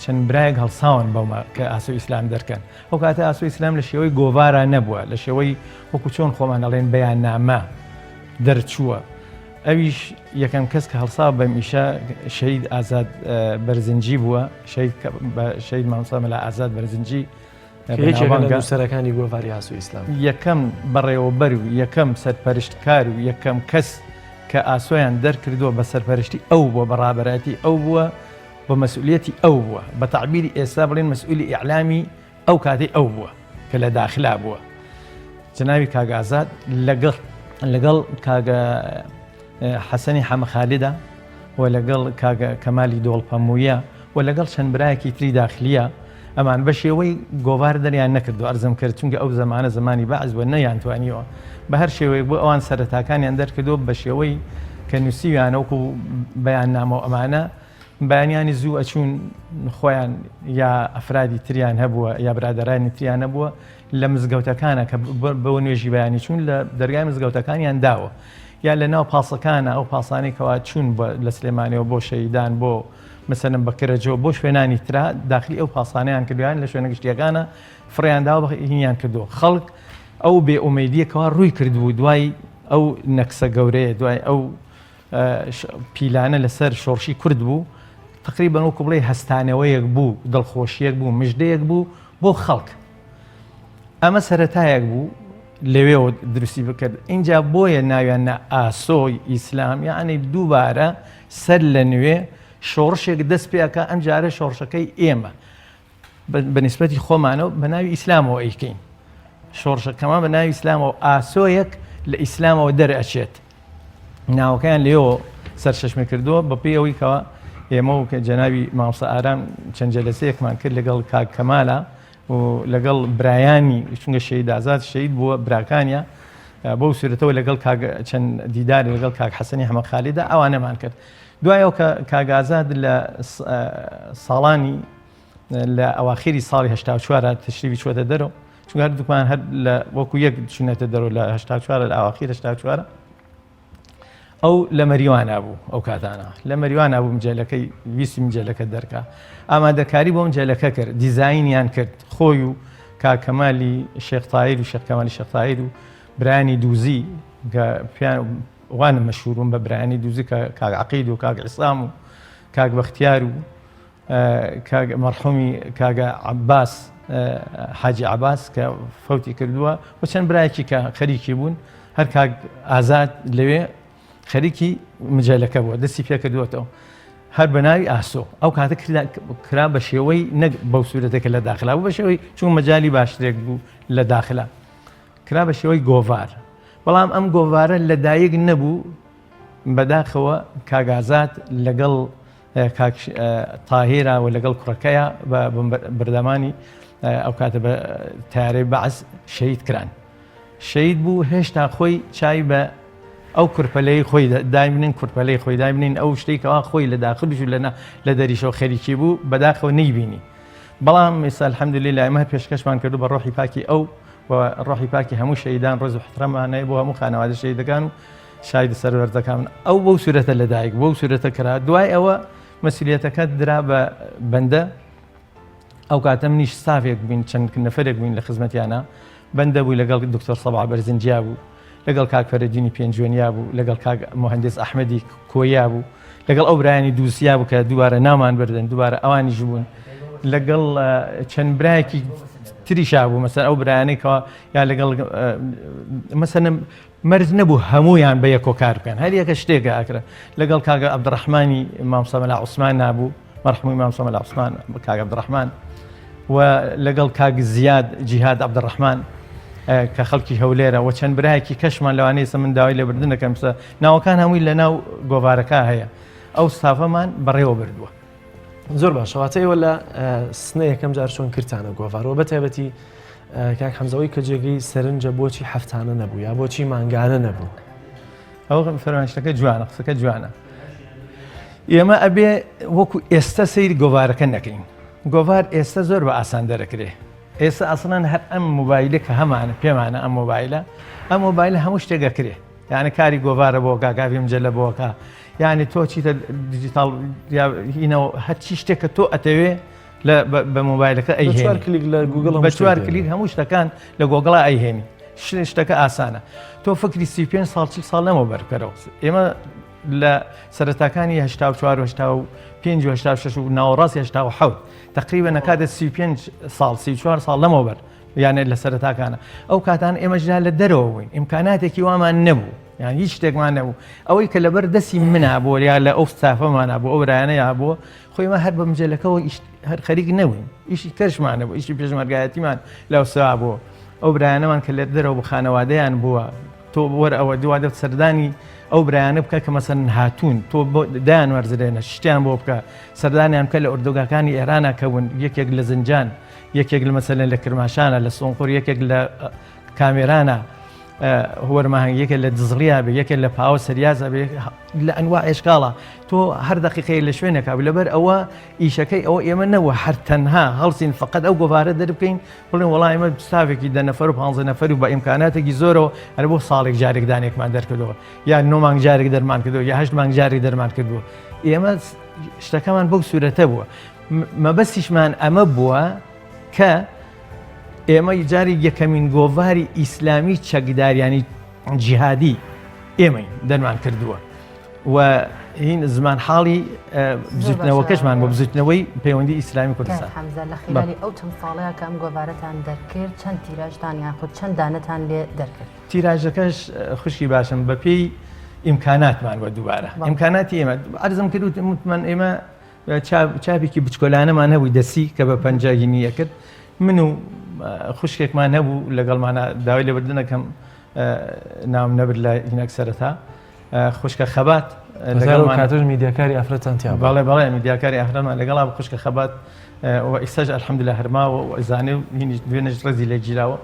چەند برایەک هەڵساون بەومە کە ئاسۆ ئیسلام دەرکەن ئەو کاتە ئاسۆ ئیسلام لە شێوەی گۆڤارا نەبووە لە شێوەی وەکو چۆن خۆمان ئەڵێن بەیاننامە دەرچووە ئەویش یەکەم کەس کە هەڵسا بەم ئیشە شەید ئازاد بەرزنجی بووە شەید شەید مامۆستا مەلا ئازاد بەرزنجی نووسەرەکانی گۆڤاری ئاسۆ ئیسلام یەکەم بەڕێوەبەر و یەکەم سەرپەرشتکار و یەکەم کەس کە ئاسۆیان دەرکردووە بە سەرپەرشتی ئەو بووە بە ڕابەرایەتی ئەو بووە و مەسئولیەتی ئەو بووە بە تەعبیری ئێستا بڵێن مەسئولی ئیعلامی ئەو کاتەی ئەو بووە کە لە داخلا بووە جەنابی کاک ئازاد لەگەڵ. لەگەڵ کاگە حەسەنی حەمەخالیدا و لەگەڵ کاگە کەمالی دۆڵپەموویە و لەگەڵ چەند برایەکی تری داخلیە ئەمان بە شێوەی گۆڤار دەریان نەکردو ئەرزم کرد چونکە ئەو زەمانە زمانی بەعس بووە نەیانتوانیوە بە هەر شێوەیەک بۆ ئەوان سەرەتاکانیان دەرکردو بە شێوەی کە نووسیویانە وەکو بەیاننامە و ئەمانە بەیانیانی زوو ئەچوون خۆیان یا ئەفرادی تریان هەبووە یا برادەرانی تریان هەبووە لە مزگەوتەکانە کە بۆ نوێژی بەیانی چوون لە دەرگای مزگەوتەکانیان داوە یا لە ناو پاسەکانە ئەو پاسانەی کەوا چوون لە سلێمانیەوە بۆ شەیدان بۆ مەسەلەن بە کەرەجۆ بۆ شوێنانی ترا داخلی ئەو پاسانیان کردویان لە شوێنە گشتیەکانە فڕیان داوە هینیان کردو خەڵک ئەو بێ ئومێدیە کەوا ڕووی کردبوو دوای ئەو نەکسە گەورەیە دوای ئەو پیلانە لەسەر شۆڕشی کورد بوو تقریبا وەکو بڵێ هەستانەوەیەک بوو دڵخۆشیەک بوو مژدەیەک بوو بۆ خەڵک ئەمە سەرەتایەک بوو لەوێەوە دروستی بکرد اینجا بۆیە ناویان نە ئاسۆی ئیسلام یعنی دووبارە سەر لە نوێ شۆڕشێک دەست پێکە ئەم جارە شۆڕشەکەی ئێمە بە نیسبەتی خۆمانەوە بە ناوی ئیسلامەوە ئەیکەین شۆڕشەکەمان بە ناوی ئیسلامەوە ئاسۆیەک لە ئیسلامەوە دەرئەچێت ناوەکەیان لێەوە سەرچەشمە کردووە بە پێی ئەوەی کەوا ئێمە و کە جەنابی مامۆستا ئارام چەند جەلەسەیەکمان کرد لەگەڵ کاک کەمالە و لەگەڵ برایانی چونکە شەهید ئازاد شەهید بووە براکانیە بەو سورەتەوە لەگەڵ کاک چەند دیداری لەگەڵ کاک حەسەنی حەمە خالیدا ئەوانەمان کرد دوای ئەو کە کاک ئازاد لە ساڵانی لە ئەواخیری ساڵی 84 تشریفی چوەتە دەرەوە چونکە هەردووکمان هەر لە وەکو یەک چونەتە دەرەوە لە 84 لە ئەواخیر 84 ئەو لە مەریوانە بوو ئەو کاتانە لە مەریوانە بوو مجلەکەی ویستی مجلەکە دەرکا ئامادەکاری بۆ مجلەکە کرد دیزاینیان کرد خۆی و کاک کەمالی شێخ تایر و شێخ کەمالی شێخ تایر و برایانی دووزی کە پیان وانە مەشهورون بە برایانی دووزی کە کاک عەقید و کاک عیسام و کاک بەختیار و کاک مەرحومی کاگە عەباس حاجی عەباس کە فەوتی کردووە و چەند برایەکی کە خەریکی بوون هەر کاک ئازاد لەوێ خەریکی مجلەکە بووە دەستی پێکردووەتەوە هەر بە ناوی ئاسۆ ئەو کاتە کرا بە شێوەی نەک بەو سوورەتێکە لە داخلا بوو بە شێوەی چون مەجای باشترێک بوو لە داخلا کرا بە شێوەی گۆڤار بەڵام ئەم گۆڤارە لەدایک نەبوو بەداخەوە کاک ئازاد لەگەڵ کاک تاهیرا و لەگەڵ کوڕەکەیا بە بەردەمانی ئەو کاتە بە تارەی بەعس شەهید کران شەهید بوو هێشتا خۆی چای بە ئەو کورپەلەی خۆی دایبنین کورپەلەی خۆی دایبنین ئەو شتێک کەوا خۆی لە داخلیش و لە لە دەریشەوە خەریکی بوو بەداخەوە نەیبینی بەڵام ئێستا الحمدلله ئێمە هەر پێشکەشمان کردو بە ڕۆحی پاکی ئەو و ڕۆحی پاکی هەموو شەهیدان ڕێز و احتراممان هەیە بۆ هەموو خانەوادە شەهیدەکان و شایدە سەروەردەکان ئەو بەو سورەتە لەدایک بەو سورەتە کرا دوای ئەوە مەسیلیەتەکە درا بە بەندە ئەو کاتە منیش ستافێک بووین چەند نەفرێک بووین لە خزمەتیانە بەندە بوو لەگەڵ دکتۆر سەبا بەرزنجیا بوو لەگەڵ کاک فەرەدینی پێنجوێنیا بوو لەگەڵ کاک مهندس ئەحمەدی کۆیا بوو لەگەڵ ئەو برایانی دووسیا بوو کە دووبارە نامان بردن دووبارە ئەوانیش بوون لەگەڵ چەند برایەکی تریشا بوو مەسەر ئەو برایانێکەوە یا لەگەڵ مەسەنم مەرج نەبوو هەموویان بە یەکۆ کار بکەن هەر یەکە شتێکە ئەکرا لەگەڵ کاگە عەبدڕەحمانی مامۆستا مەلا عوسمان نابوو مەرحومی مامۆستا مەلا عوسمان کاک عەبدڕەحمان و لەگەڵ کاک زیاد جیهاد عەبدڕەحمان کە خەڵکی هەولێرە و چەند برایەکی کەشمان لەوانەیە ئێستا من داوای لێبوردن دەکەم سە ناوەکان هەمووی لە ناو گۆڤارەکە هەیە ئەو ستافەمان بەڕێوە بردووە. زۆر باشە واتە ئێوە لە سنە یەکەم جار چۆن کردتانە گۆڤارەوە بە تایبەتی کاک حەمزەوەی کە جێگەی سەرنجە بۆچی هەفتانە نەبوو یا بۆچی مانگانە نەبوو ئەو فەرمایشتەکە جوانە قسەکە جوانە ئێمە ئەبێ وەکو ئێستا سەیری گۆڤارەکە نەکەین گۆڤار ئێستا زۆر بە ئاسان دەرەکرێ ئێستا ئەسڵەن هەر ئەم مۆبایلە کە هەمانە پێمانە ئەم مۆبایلە ئەم مۆبایلە هەموو شتێک ئەکرێ یعنی کاری گۆڤارە بۆ گاگاوی مجلە بۆکە یعنی تۆ چیتە دیجیتاڵ هینەوە هەرچی شتێک کە تۆ ئەتەوێ لە بە مۆبایلەکە ئەیهێنی بە چوار کلیک لە گوگڵ بە چوار کلیک هەموو شتەکان لە گۆگڵا ئەیهێنی شتەکە ئاسانە تۆ فکری 35 ساڵ 40 ساڵ لەمەوە بەرکەرەوە ئێمە لە سەرەتاکانی 84 و 85 و 86 و ناوەڕاستی 87 تقریبا نەکاتە 35 ساڵ 34 ساڵ لەمەوبەر یانە لە سەرەتاکانە ئەو کاتان ئێمەشدا لە دەرەوە بووین ئیمکاناتێکی وامان نەبوو یان هیچ شتێکمان نەبوو ئەوەی کە لەبەر دەستی منا بۆ یا لە ئەو ستافەمانە بۆ ئەو رایانە یا بۆ خۆی ئێمە هەر بە مجەلەکەوە ئیش هەر خەریک نەبووین ئیشی کەشمان نەبوو ئیشی پێشمەرگایەتیمان لەوسا بوو ئەو برایانەمان کە لە دەرەوە بۆ خانەوادەیان بووە. تۆ وەرە ئەوە دوا دەبت سەردانی ئەو برایانە بکە کە مەسەن هاتوون تۆ دایان وەرزرێنە شتیان بۆ بکە سەردانیان بکە لە ئۆردوگاکانی ئێرانە کەون یەکێک لە زنجان یەکێک لە مەسەلەن لە کرماشانە لە سۆنقور یەکێک لە کامێرانە هوەرماهنگ یەکێک لە دزڵیا بێ یەکێک لە پاوە سەریازە بێ لە ئەنوا ئێشکاڵە تۆ هەر دقیقەیە لە شوێنێکا بوو لەبەر ئەوە ئیشەکەی ئەوە ئێمە نەوە هەر تەنها هەڵسین فقط ئەو گۆڤارە دەربکەین بڵێن وەڵا ئێمە ستافێکی دە نەفەر و 15 نەفەر و بە ئیمکاناتێکی زۆرەوە هەر بۆ ساڵێک جارێک دانێکمان دەرکردەوە یا نۆ مانگ جارێک دەرمان کردەوە یا هەشت مانگ جارێک دەرمان کردووە ئێمە شتەکەمان بەو سوورەتە بووە مەبەستیشمان ئەمە بووە کە ئێمە جاری یەکەمین گۆڤاری ئیسلامی چەکداریانی جیهادی ئێمەین دەرمان کردووە و هین زمان حاڵی بزوتنەوەکەشمان بۆ بزوتنەوەی پەیوەندی ئیسلامی کوردستان حەمزە لە خلالی ئەو چەند ساڵەیە کە ئەم گۆڤارەتان دەرکرد چەند تیراژتان یاخود چەند دانەتان لێ دەرکرد؟ تیراژەکەش خوشکی باشم بەپێی ئیمکاناتمان وە دووبارە ئیمکاناتی ئێمە عەرزم کرد وتمان ئێمە چاپێکی بچکۆلانەمان هەبوو دەسی کە بە پەنجا هینی ئەکرد من و خوشکێکمان هەبوو لەگەڵمانە داوای لێبوردنەکەم ناوم نەبرد لە هینەک سەرەتا خوشکە خەبات لەگەڵ کاتۆش میدیاکاری ئافرەتان تیا بەڵێ بەڵێ میدیاکاری ئافرەتمان لەگەڵا خوشکە خەبات و ئیسەش الحمدلله هەرماوە و ئەزانێ و هینیش دوێنێش ڕێزی لێ گیراوە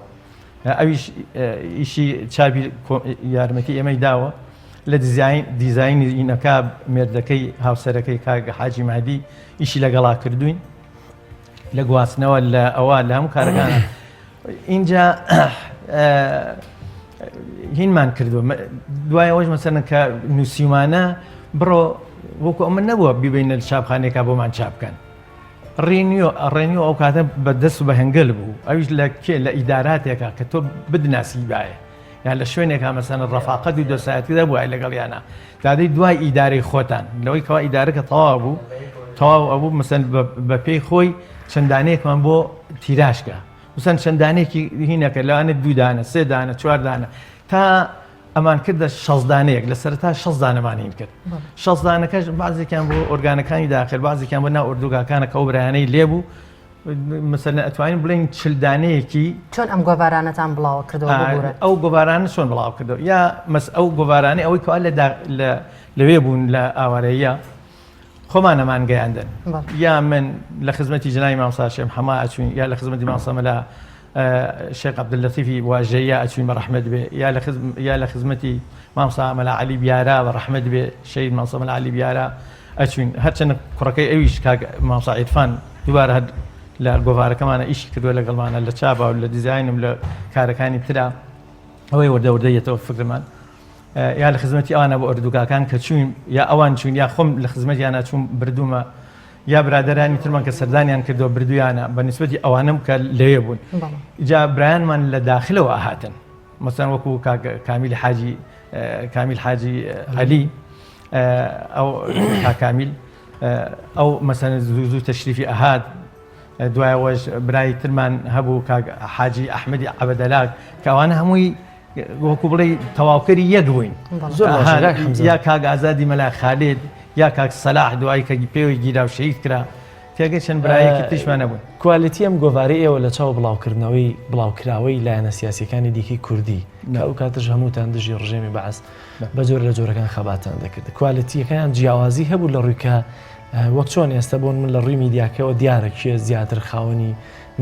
ئەویش ئیشی چاپی یارمەتی ئێمەی داوە لە دیزاین دیزاینی ئینەکە مێردەکەی هاوسەرەکەی کاک حاجی مادی ئیشی لەگەڵا کردوین لە گواستنەوە لە ئەوە لە هەموو کارەکان اینجا هینمان کردووە دوای ئەوەش مەسەرن کە نووسیمانە بڕۆ وەکو ئەمە نەبووە بیبینە لە چاپخانێکا بۆمان چاپ بکەن ڕینیۆ ڕێنیۆ ئەو کاتە بە دەست و بە هەنگل بوو ئەویش لە کێ لە ئیداراتێکا کە تۆ بدناسی بایە یان لە شوێنێکا مەسەن ڕەفاقەت و دۆسایەتی دەبووە لەگەڵیانە دادەی دوای ئیدارەی خۆتان لەوەی کەوا ئیدارەکە تەواو بوو تەواو ئەبوو مەسەن بە پێی خۆی چەند دانەیەکمان بۆ تیراژکە مەسەن چەند دانەیەکی هینەکە لەوانە دوو دانە سێ دانە چوار دانە تا ئەمان کردە شەست دانەیەک لە سەرەتا شەست دانەمان هین کرد شەست دانەکەش بازێکیان بۆ ئۆرگانەکانی داخل بازێکیان بۆ ناو ئۆردوگاکانە کە ئەو برایانەی لێبوو مەسەلەن ئەتوانین بڵێین چل دانەیەکی چۆن ئەم گۆڤارانەتان بڵاوە کردەوە ببورە؟ ئەو گۆڤارانە چۆن بڵاو کردەوە یا مەس ئەو گۆڤارانەی ئەوەی کەوا لە لە لەوێ بوون لە ئاوارەیە خۆمانەمان گەیاندن یا من لە خزمەتی جنای مامسا شێم حەما ئەچوین یا لە خزمەتی مامسا مەلا شێخ عەبدوللەتیفی واژەیە ئەچوین بە ڕەحمەت بێ یا لە یا لە خزمەتی مامسا مەلا عەلی بیارا بە ڕەحمەت بێ شەهید مامسا مەلا عەلی بیارا ئەچوین هەرچەندە کوڕەکەی ئەویش کاک مامۆستا عیرفان دووبارە هەر لە گۆڤارەکەمانە ئیشی کردووە لەگەڵمانە لە چاپا و لە دیزاینم لە کارەکانی ترا ئەوەی وردە وردە یەتەوە فکرمان یا لە خزمەتی ئەوانە بۆ ئۆردوگاکان کە چوین یا ئەوان چوین یا خۆم لە خزمەتیانە چوون بردوومە یا برادرانی ترمان کە سەردانیان کردەوە بردویانە بە نسبەتی ئەوانم کە لەوێ بوون جا برایانمان لە داخلەوە هاتن مەسەن وەکو کاک کامیل حاجی کامیل حاجی عەلی ئەو کاک کامیل ئەو مەسەن زوو زوو تەشریفی ئەهات دوایەوەش برای ترمان هەبوو کاک حاجی ئەحمەدی عەبەدەلاک کە ئەوانە هەمووی وەکو بڵێ تەواوکەری یەک بووین زۆر باشە کاک حەمزە. یا کاک ئازادی مەلا خالید یا کاک سەلاح دوای کە پێوەی گیرا و شەهید کرا تێگەی چەند برایەکی تریشمان هەبوون. کوالیتی ئەم گۆڤارەی ئێوە لە چاو بڵاوکردنەوەی بڵاوکراوەی لایەنە سیاسیەکانی دیکەی کوردی کە ئەو کاتەش هەمووتان دژی ڕژێمی بەعس بە جۆر لە جۆرەکان خەباتان دەکرد کوالێتیەکەیان جیاوازی هەبوو لە ڕووی کە وەک چۆن ئێستا بۆن من لە ڕووی میدیاکەەوە دیارە کێ زیاتر خاوەنی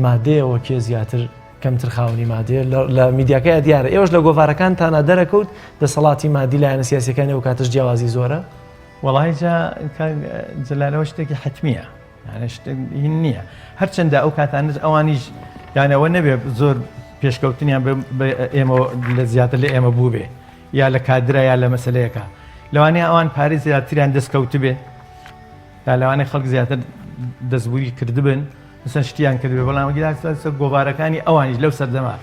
مادەیەوە کێ زیاتر کەمتر خاوەنی مادەیە لە میدیاکەی دیارە ئێوەش لە گۆڤارەکانتانە دەرەکەوت دەسەڵاتی مادی لایەنە سیاسەکانی ئەو کاتەش جیاوازی زۆرە وەڵی جا جەلالەوە شتێکی حتمیە یانە شتێک هین نییە هەرچەندە ئەو کاتانەش ئەوانیش یانەوە نەبێ زۆر پێشکەوتنیان بە ئێمە لە زیاتر لە ئێمە بوو بێ یا لە کادرا یا لە مەسلەیەەکە لەوانەیە ئەوان پارەی زیاتریان دەستکەوت بێ یا لەوانەیە خەڵک زیاتر دەستبووری کردبن مثلا شتیان کردبێ بەڵام گۆڤارەکانی ئەوانیش لەو سەردەما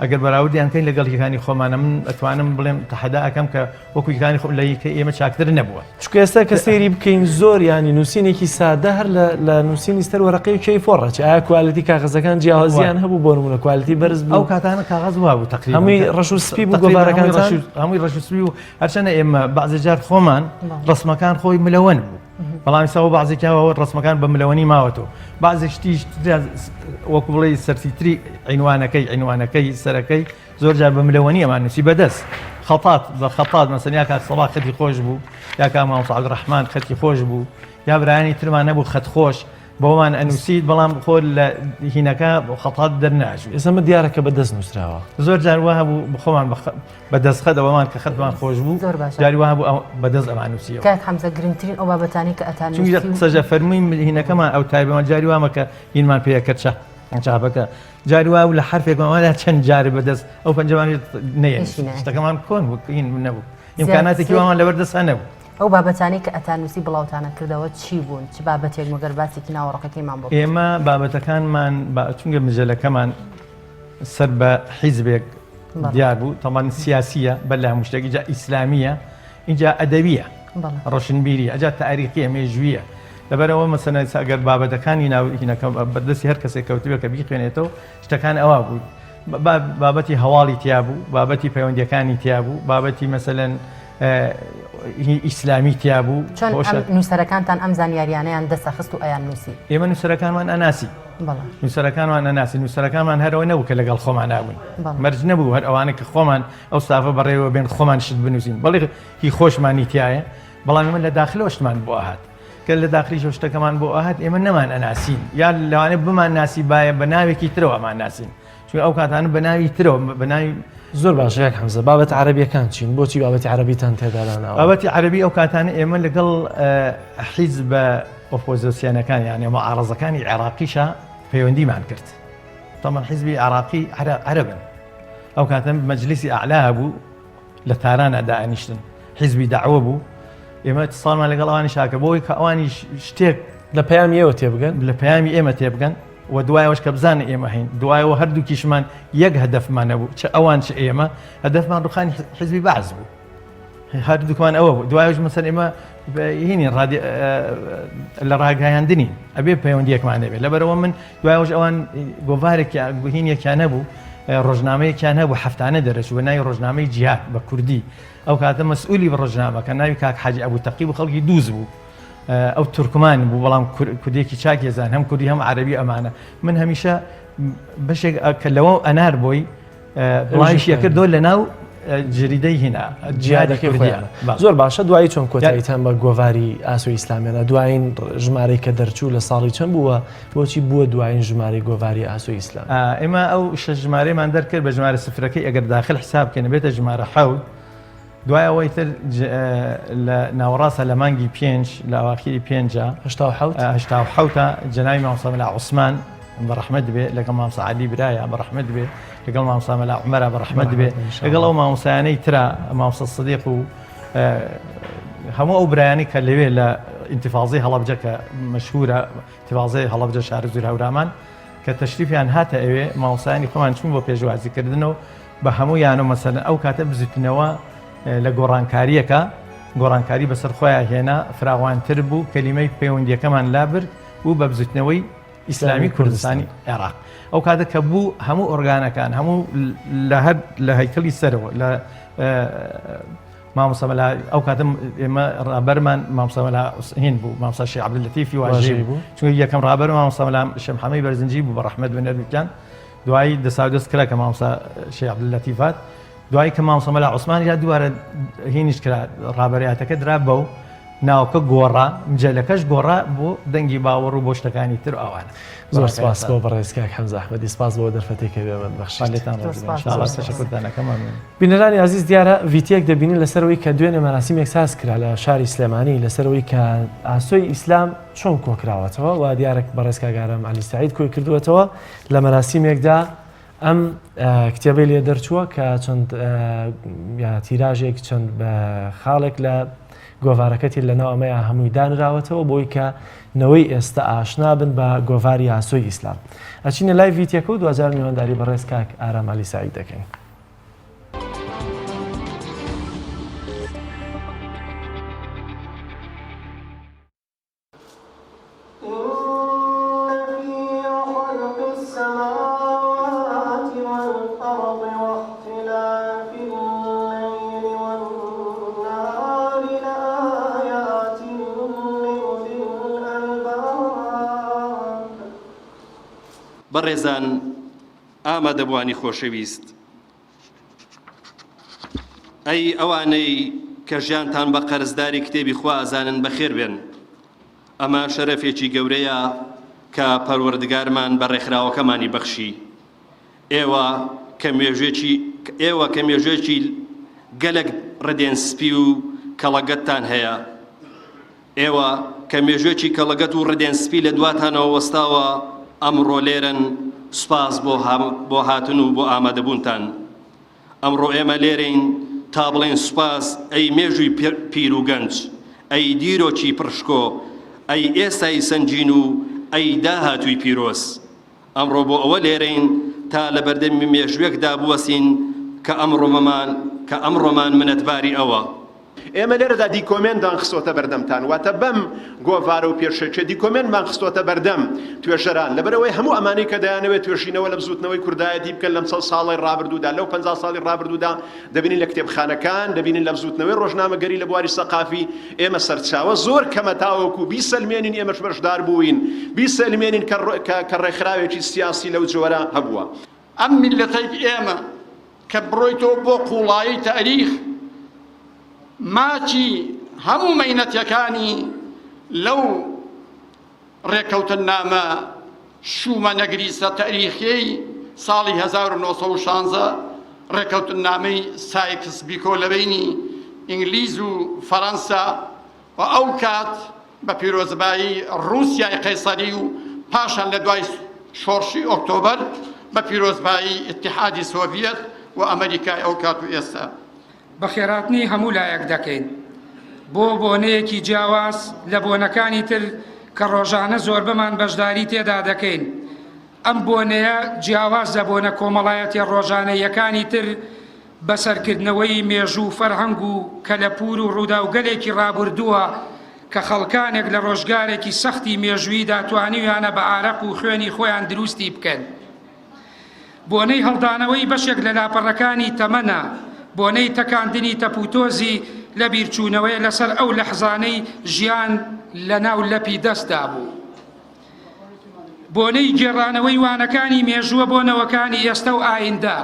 ئەگەر بەراوردیان کەین لەگەڵ یەکانی خۆمانە من ئەتوانم بڵێم تەحەدا ئەکەم کە وەکو یەکانی خۆم لە یەکەی ئێمە چاکتر نەبووە. چونکە ئێستا کە سەیری بکەین زۆر ینی نووسینێکی سادە هەر لە نووسینی سەر وەرەقەی کەی فۆڕەچ ئایا کوالێتی کاغەزەکان جیاوازیان هەبوو بۆ نمونە کوالێتی بەرز بوو ئەو کاتانە کاغەز وابوو تقریبا هەمووی ڕەش و سپی بوو گۆڤارەکان هەمووی ڕەش و سپی و هەرچەنە ئێمە بەعزێ جار خۆمان ڕسمەکان خۆی ملەوەن بوو. بەڵام ئێستا بەعزێکیان ئەوە ڕسمەکان بە ملەوەنی ماوەتەوە بەعزێک شتیش وەکو بڵێ سەرتیتری عینوانەکەی عینوانەکەی سەرەکەی زۆر جار بە ملەوەنی ئەمان نووسی بەدەست خەتات بە خەتات مەسەن یا کاک سەڵا خەتی خۆش بوو یا کاک مامۆستا عەبدولڕەحمان خەتی خۆش بوو یا برایانی ترمان نەبوو خەت خۆش بۆمان ئەنووسیت بەڵام خۆ لە هینەکە خەتات دەرناچوو. ئێستا ئەمە دیارە کە بە دەست نووسراوە. زۆر جار وا هەبوو خۆمان بە دەست خەت ئەوەمان کە خەتمان خۆش بوو زۆر باشە. جاری وا هەبوو بە دەست ئەمان نووسیەوە. کاک حەمزە گرنگترین ئەو بابەتانەی کە ئەتان چونکی نووسی و قسەشە فەرمووی هینەکەمان ئەو تایبەمان جاری وامە کە هینمان پێ ئەکرد چا چاپەکە جاری وا لە حرفێکمان وا چەند جار بە دەست ئەو پەنجەمان نەیەنووسی شتەکەمان کۆن بوو هین نەبوو ئیمکاناتێکی وامان لەبەر دەستا نەبوو. ئەو بابەتانەی کە ئەتاننووسی بڵاوتانە کردەوە چی بوون؟ چ بابەتێک مەگەر باسێکی ناوەڕۆکەکەیمان بۆ بکەیت؟ ئێمە بابەتەکانمان با چونکە مجەلەکەمان سەر بە حیزبێک دیار بوو تەمان سیاسیە بەر لە هەموو شتێک ئینجا ئیسلامیە ئینجا ئەدەبیە ڕۆشنبیریە ئەجا تاریخیە مێژوویە لەبەرئەوە مەسەلەن ئێستا ئەگەر بابەتەکانی ناو هینەکە بەردەستی هەر کەسێک کەوتبێ کە بیخوێنێتەوە شتەکان ئەوا بوو بابەتی هەواڵی تیا بوو بابەتی پەیوەندیەکانی تیا بوو بابەتی مەسەلەن ئیسلامی تیا بوو چۆن نووسەرەکانتان ئەم زانیاریانەیان دەسەخست و ئەیان نووسی ئێمە نووسەرەکانمان ئەناسی نووسەرەکانمان ئەناسی نووسەرەکانمان هەرەوە نەبوو کە لەگەڵ خۆمان نابوون مەرج نەبوو هەر ئەوانە کە خۆمان ئەو ستافە بەڕێوە بێن خۆمان شت بنووسین بەڵێ هی خۆشمانی تایە بەڵام ئێمە لە داخلەوە شتمان بۆ ئەهات کە لە داخلیشەوە شتەکەمان بۆ ئەهات ئێمە نەمان ئەناسین یا لەوانەیە بمان ناسی بایە بە ناوێکی ترەوە ئەمان ناسین چون ئەو کاتانە بە ناوی ترەوە بە ناوی زۆر باشە کاک حەمزە بابەتە عەرەبیەکان چین بۆچی بابەتی عەرەبیتان تێدا داناوە؟ بابەتی عەرەبی ئەو کاتانە ئێمە لەگەڵ حیزبە ئۆپۆزیسیۆنەکان یانێ معارەزەکانی عێراقیشا پەیوەندیمان کرد تەمان حیزبی عێراقی عەرەبن ئەو کاتە مەجلیسی ئەعلا هەبوو لە تارانا دائەنیشتن حیزبی دەعوە بوو ئێمە اتصالمان لەگەڵ ئەوانی شاکە بۆی کە ئەوانی شتێک لە پەیامی ئێوە تێبگەن لە پەیامی ئێمە تێبگەن و دوایەوەش کە بزانن ئێمە هەین دوایەوە هەردووکیشمان یەک هەدەفمان نەبوو چ ئەوان چ ئێمە هەدەفمان ڕوخانی حیزبی بەعس بوو هەردووکمان ئەوە بوو دوایەوەش مەسەن ئێمە هینی ڕادی لە ڕاگەیاندنی ئەبێ پەیوەندیەکمان هەبێت لەبەرەوە من دوایەوەش ئەوان گۆڤارێکیان هینێکیان هەبوو ڕۆژنامەیەکیان هەبوو هەفتانە دەرەچوو بە ناوی ڕۆژنامەی جیهاد بە کوردی ئەو کاتە مەسئولی ڕۆژنامەکە ناوی کاک حاجی ئەبوو تەقی بوو خەڵکی دووز بوو ئەو تورکمان بوو بەڵام کوردێکی چاک ێزان هەم کوردی هەم عەربی ئەمانە من هەمیشە بەشێک کە لەوە ئەنار بۆی بڵاویشی ئەکردەوە لەناو جریدەی هینا جیادەکەی خۆیان زۆر باشە دوایی چۆن کۆتاییتان بە گۆڤاری ئاسۆی ئیسلامیانە دوایین ژمارەی کە دەرچوو لە ساڵی چەند بووە بۆچی بووە دوایین ژمارەی گۆڤاری ئاسۆی ئیسلام ئێمە ئەو شەش ژمارەیمان دەرکرد بە ژمارە سفرەکەی ئەگەر داخل حساب بکەین بێتە ژمارە حەوت دوای ئەوەی تر لە ناوەڕاستە لە مانگی پێنج لە ئەواخیری پێنجە 87 جەنابی مامۆستا مەلا عوسمان بە ڕەحمەت بێ لەگەڵ مامۆستا عەلی برایە بە ڕەحمەت بێ لەگەڵ مامۆستا مەلا عومەرە بە ڕەحمەت بێ لەگەڵ ئەو مامۆستایانەی ترا مامۆستا سدیق و هەموو ئەو برایانی کە لەوێ لە ئینتیفازەی هەڵەبجە کە مەشهورە ئینتیفازەی هەڵەبجە شارەزوور هەورامان کە تەشریفیان هاتە ئەوێ مامۆستایانی خۆمان چوون بۆ پێشوازیکردنەوە بە هەموویان و مەسەلەن ئەو کاتە بزوتنەوە لە گۆڕانکاریەکە گۆڕانکاری بەسەر خۆیان هێنا فراوانتر بوو کەلیمەی پەیوەندیەکەمان لابرد بوو بە بزوتنەوەی ئیسلامی کوردستانی عێراق ئەو کاتە کە بوو هەموو ئۆرگانەکان هەموو لە هەر لە هەیکەلی سەرەوە لە مامۆستا مەلا ئەو کاتە ئێمە ڕابەرمان مامۆستا مەلا هین بوو مامۆستا شێخ عەبدوللەتیفی واژەی بوو چونکە یەکەم ڕابەر مامۆستا مەلا شێخ محەممەدی بەرزنجی بوو بە ڕەحمەت بن هەردووکیان دوایی دەساودەست کرا کە مامۆستا شێخ عەبدوللەتیف هات دوایی کە مامۆستا مەلا عوسمان یا دووارە هینیش کرا ڕابەرایەتەکە درا بەو ناوەکە گۆڕا مجەلەکەش گۆڕا بۆ دەنگی باوەڕ و بۆ شتەکانی تر ئەوانە. زۆر سپاس بۆ بەڕێز کاک حەمزە ئەحمەدی سپاس بۆ دەرفەتێک کە بێ من بەخشیت. لێتان ڕازی بێ. زۆر سپاس. تەشەکورتان ئەکەم مەمنون. بینەرانی ئازیز دیارە ڤیتیەک دەبینن لەسەرەوەی کە دوێنێ مەراسیمێک ساز کرا لە شاری سلێمانی لەسەرەوەی کە ئاسۆی ئیسلام چۆن کۆکراوەتەوە و دیارە بەڕێز کاک ئارام عەلی سەعید کۆی کردووەتەوە لە مەراسیمێکدا ئەم کتێبەی لێ دەرچووە کە چەند تیراژێک چەند خاڵێک لە گۆڤارەکەتی لەناو ئەمەیە هەمووی دانراوەتەوە بۆی کە نەوەی ئێستا ئاشنا بن بە گۆڤاری ئاسۆی ئیسلام ئەچینە لای ڤیتەکە و دوجار میوانداری بەڕێز کاک ئارام عەلی سەعید دەکەین. بەڕێزان ئامادەبووانی خۆشەویست، ئەی ئەوانەی کە ژیانتان بە قەرزداری کتێبی خوا ئەزانن بەخێر بێن. ئەمە شەرەفێکی گەورەیە کە پەروەردگارمان بە ڕێکخراوەکەمانی بەخشی. ئێوە کە مێژوێکی ئێوە کە مێژوێکی گەلەک ڕدێن سپی و کەڵەگەتتان هەیە، ئێوە کە مێژوێکی کەڵەگەت و ڕدێن سپی لە دواتانەوە وەستاوە، ئەمڕۆ لێرەن، سوپاس بۆ بۆ هاتن و بۆ ئامادەبوونتان. ئەمڕۆ ئێمە لێرەین تا بڵێین سوپاس ئەی مێژووی پیر و گەنج، ئەی دیرۆکی پڕ شکۆ، ئەی ئێستای سەنگین و ئەی داهاتووی پیرۆز. ئەمڕۆ بۆ ئەوە لێرەین تا لە بەردەمی مێژووێکدا بوەستین کە ئەمڕۆمەمان کە ئەمڕۆمان منەتباری ئەوە. ئێمە لێرەدا دیکۆمێنتمان خستۆتە بەردەمتان، واتە بەم گۆڤارە و پێشەکیە دیکۆمێنتمان خستۆتە بەردەم توێژەران، لەبەرئەوەی هەموو ئەمانەی کە دەیانەوێت توێژینەوە لە بزووتنەوەی کوردایەتی بکەن لەم چەند ساڵەی ڕابردوودا، لەو 50 ساڵی ڕابردوودا دەبینین لە کتێبخانەکان، دەبینین لە بزووتنەوەی ڕۆژنامەگەری لە بواری سەقافی، ئێمە سەرچاوە زۆر کەمە تاوەکو بیسەلمێنین ئێمەش بەشدار بووین، بیسەلمێنین کە ڕێکخراوێکی سیاسی لەو جۆرە هەبووە. ئەم میللەتەی ئێمە کە بڕۆیتەوە بۆ قووڵایی تاریخ ماچی هەموو مەینەتیەکانی لەو ڕێکەوتننامە شوومە نەگریسە تاریخیەی ساڵی 1916 ڕێکەوتننامەی سایکس بیکۆ لە بەینی ئینگلیز و فەرەنسا و ئەو کات بە پیرۆزبایی ڕووسیای قەیسەری و پاشان لە دوای شۆڕشی ئۆکتۆبەر بە پیرۆزبایی ئیتیحادی سۆڤیەت و ئەمەریکای ئەو کات و ئێستا. بەخێرهاتنی هەموو لایەک دەکەین بۆ بۆنەیەکی جیاواز لە بۆنەکانی تر کە ڕۆژانە زۆربەمان بەشداری تێدا دەکەین. ئەم بۆنەیە جیاواز لە بۆنە کۆمەڵایەتیە ڕۆژانەییەکانی تر، بەسەرکردنەوەی مێژوو و فەرهەنگ و کەلەپوور و ڕووداوگەلێکی ڕابوردووە کە خەڵکانێک لە ڕۆژگارێکی سەختی مێژووییدا توانیویانە بە ئارەق و خوێنی خۆیان دروستی بکەن. بۆنەی هەڵدانەوەی بەشێک لە لاپەڕەکانی تەمەنە، بۆنەی تەکاندنی تەپوتۆزی لەبیرچوونەوەیە لەسەر ئەو لەحزانەی ژیان لەناو لەپی دەستدا بوو. بۆنەی گێڕانەوەی وانەکانی مێژووە بۆ نەوەکانی ئێستە و ئایندە.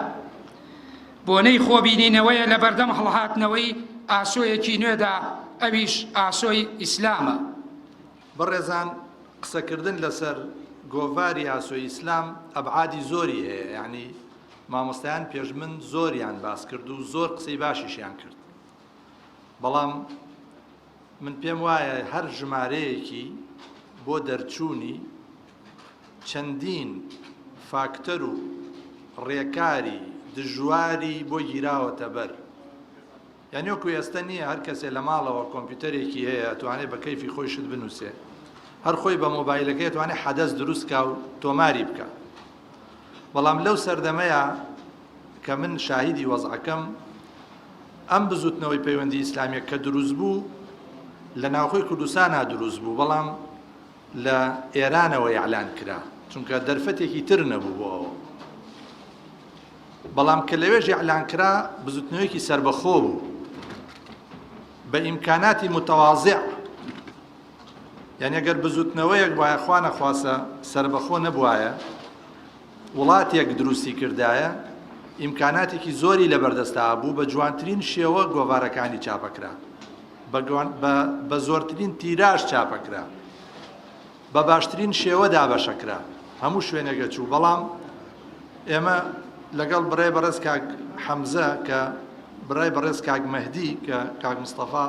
بۆنەی خۆبینینەوەیە لە بەردەم هەڵهاتنەوەی ئاسۆیەکی نوێدا، ئەویش ئاسۆی ئیسلامە. بەڕێزان قسەکردن لەسەر گۆڤاری ئاسۆی ئیسلام ئەبعادی زۆری هەیە یانی مامۆستایان پێش من زۆریان باس کرد و زۆر قسەی باشیشیان کرد بەڵام من پێم وایە هەر ژمارەیەکی بۆ دەرچوونی چەندین فاکتەر و ڕێکاری دژواری بۆ گیراوەتە بەر یانی وەکو ئێستە نییە هەر کەسێ لە ماڵەوە کۆمپیوتەرێکی هەیە ئەتوانێ بە کەیفی خۆی شت بنووسێ هەر خۆی بە مۆبایلەکەی ئەتوانێ حەدەس دروست کا و تۆماری بکا بەڵام لەو سەردەمەیە کە من شاهیدی وەزعەکەم ئەم بزوتنەوەی پەیوەندی ئیسلامیە کە دروست بوو لە ناوخۆی کوردستانا دروست بوو بەڵام لە ئێرانەوە ئیعلان کرا چونکە دەرفەتێکی تر نەبوو بۆ ئەوە بەڵام کە لەوێش ئیعلان کرا بزوتنەوەیەکی سەربەخۆ بوو بە ئیمکاناتی متەوازع یعنی ئەگەر بزوتنەوەیەک وایە خوا نەخواسە سەربەخۆ نەبوایە وڵاتێک دروستی کردایە ئیمکاناتێکی زۆری لەبەردەستا بوو بە جوانترین شێوە گۆڤارەکانی چاپەکرا بە زۆرترین تیراژ چاپەکرا بە باشترین شێوە دابەشەکرا هەموو شوێنێک ئەچوو بەڵام ئێمە لەگەڵ برای بەڕێز کاک حەمزە کە برای بەڕێز کاک مەهدی کە کاک مستەفا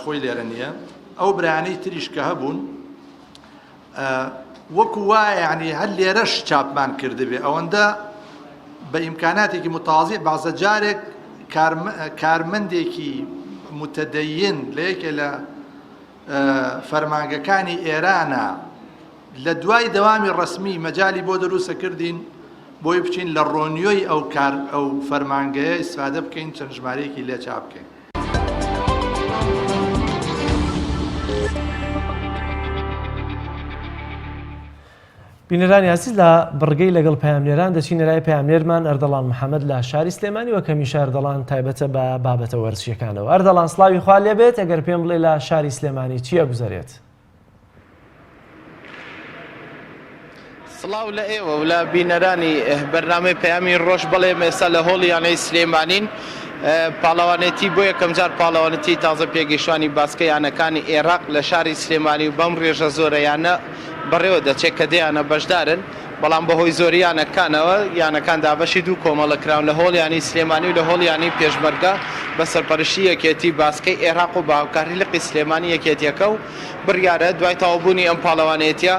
خۆی لێرە نییە ئەو برایانەی تریش کە هەبوون وەکو وایە یعنی هەر لێرەش چاپمان کردبێ ئەوەندە بە ئیمکاناتێکی متازی بازە جارێک کارمەندێکی متدەین لە یەکێ لە فەرمانگەکانی ئێرانە لە دوای دەوامی ڕەسمی مەجالی بۆ دروسە کردین بۆی بچین لە ڕۆنیۆی ئەو کار ئەو فەرمانگەیە ئیسفادە بکەین چەند ژمارەیەکی لێ چاپ بکەین. بینەرانی ئازیز لە بڕگەی لەگەڵ پەیامنێران دەچینە لای پەیامنێرمان ئەردەڵان محەمەد لە شاری سلێمانی وەک هەمیشە ئەردەڵان تایبەتە بە بابەتە وەرزشیەکانەوە ئەردەڵان سڵاوی خوا لێبێت ئەگەر پێم بڵێ لە شاری سلێمانی چی ئەگوزەرێت؟ سڵاو لە ئێوە و لە بینەرانی بەرنامەی پەیامی ڕۆژ، بەڵێ ئێمە ئێستا لە هۆڵی یانەی سلێمانین، پاڵەوانێتی بۆ یەکەمجار پاڵەوانێتی تازە پێگەیشتوانی باسکە یانەکانی ئێراق لە شاری سلێمانی و بەم ڕێژە زۆرە یانە بەڕێوە دەچێت کە دە یانە بەشدارن، بەڵام بەهۆی زۆری یانەکانەوە یانەکان دابەشی دوو کۆمەڵە کراون لە هۆڵی یانەی سلێمانی و لە هۆڵی یانەی پێشمەرگە بە سەرپەرشتی یەکێتی باسکەی ئێراق و بە هاوکاری لقی سلێمانی یەکێتیەکە و بڕیارە دوای تەواوبوونی ئەم پاڵەوانێتیە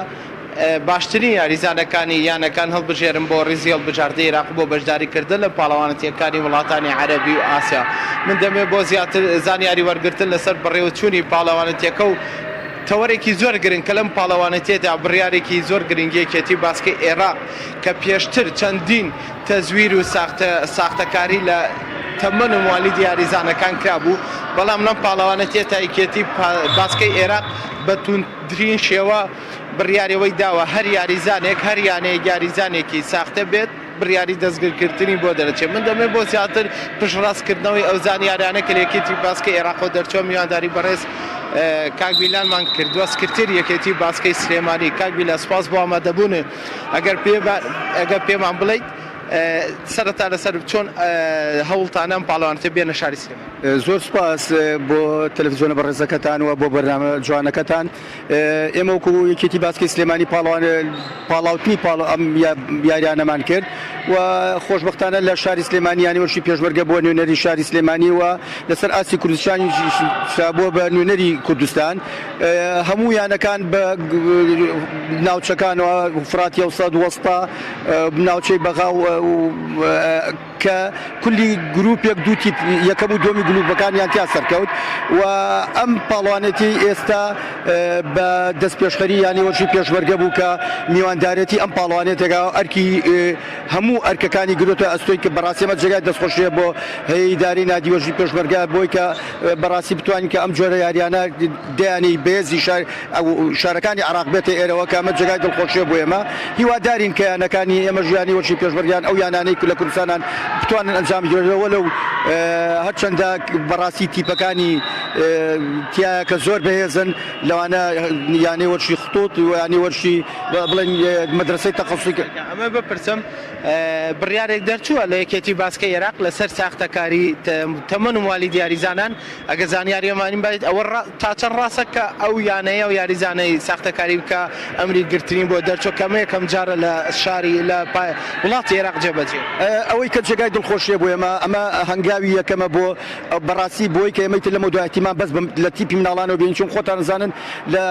باشترین یاریزانەکانی یانەکان هەڵبژێرن بۆ ڕیزی هەڵبژاردەی ئێراق بۆ بەشداریکردن لە پاڵەوانێتیەکانی وڵاتانی عەرەبی و ئاسیا. من دەمەوێت بۆ زیاتر زانیاری وەرگرتن لەسەر بەڕێوەچوونی پاڵەوانێتیەکە و تەوەرێکی زۆر گرنگ کە لەم پاڵەوانێتیەدا بڕیارێکی زۆر گرنگی یەکێتی باسکەی ئێراق کە پێشتر چەندین تەزویر و ساختە ساختەکاری لە تەمەن و موالیدی یاریزانەکان کرابوو بەڵام لەم پاڵەوانێتیەتا یەکێتی باسکەی ئێراق بە توندترین شێوە بڕیاری ئەوەی داوە هەر یاریزانێک هەر یانەیەک یاریزانێکی ساختە بێت بڕیاری دەستگیرکردنی بۆ دەرەچێت من دەمەوێت بۆ زیاتر پشتڕاستکردنەوەی ئەو زانیارانە کە لە یەکێتی باسکەی ئێراقەوە دەرچووە میوانداری بەڕێز کاک بیلانمان کردووە سکرتێری یەکێتی باسکەی سلێمانی کاک بیلان سوپاس بۆ ئامادەبوون ئەگەر پێ ئەگەر پێمان بڵیت سەرەتا لەسەر چۆن هەوڵتانە ئەم پاڵەوانێتیە بێنە شاری سلێمانی. زۆر سوپاس بۆ تەلەفزیۆنە بەڕێزەکەتان و بۆ بەرنامە جوانەکەتان. ئێمە وەکو یەکێتی باسکەی سلێمانی پاڵەوان پاڵاوتنی پاڵ ئەم یاریانەمان کرد و خۆشبەختانە لە شاری سلێمانی یانی وەرشی پێشمەرگە بووە نوێنەری شاری سلێمانی و لەسەر ئاستی کوردستانی بووە بە نوێنەری کوردستان هەموو یانەکان بە ناوچەکانەوە فراتی 100 وەستا ناوچەی بەغا و کە کولی گروپێک دوو تیپ یەکەم و دووەمی گلوپەکانیان تیا سەرکەوت و ئەم پاڵوانێتی ئێستا بە دەستپێشخەری یانەی وەرزشی پێشمەرگە بوو کە میواندارێتی ئەم پاڵوانێتێکا ئەرکی هەموو ئەرکەکانی گرۆتە ئەستۆی کە بەڕاستی ئەمە جێگای دەستخۆشیە بۆ هەیە ئیدارەی نادی وەرزشی پێشمەرگە بۆی کە بەڕاستی بتوانین کە ئەم جۆرە یاریانە دەیانی بەهێزی شار شارەکانی عێراق بێتە ئێرەوە کە ئەمە جێگای دڵخۆشیە بۆ ئێمە هیوادارین کە یانەکانی ئێمەش یانی وەرزشی پێشمەرگە یان ئەو یانانەی لە کوردستانان بتوانن ئەنجام بگرنەوە لەو هەرچەندە بەڕاستی تیپەکانی تایە کە زۆر بەهێزن لەوانە یانەی وەرزشی خطوط و یانەی وەرزشی بڵێن مەدرەسەی تەخەسوسی ئەمە بپرسم بڕیارێک دەرچووە لە یەکێتی باسکەی عێراق لەسەر ساختەکاری تەمەن و موالیدی یاریزانان ئەگەر زانیاریەمانیم بایت ئەوە تا چەند ڕاستە کە ئەو یانەیە و یاریزانەی ساختەکاری بکا ئەمری گرتنی بۆ دەرچوە کە ئەمە یەکەم جارە لە شاری لە وڵاتی ئێراق جێبەجێ. ئەوەی کە جێگای دڵخۆشیە بۆ ئێمە ئەمە هەنگاوی یەکەمە بۆ بەڕاستی بۆی کە ئێمەی تر لەمەودوا ئیهتیمام بەس لە تیپی مناڵانەوە بێین چون خۆتان ئەزانن لە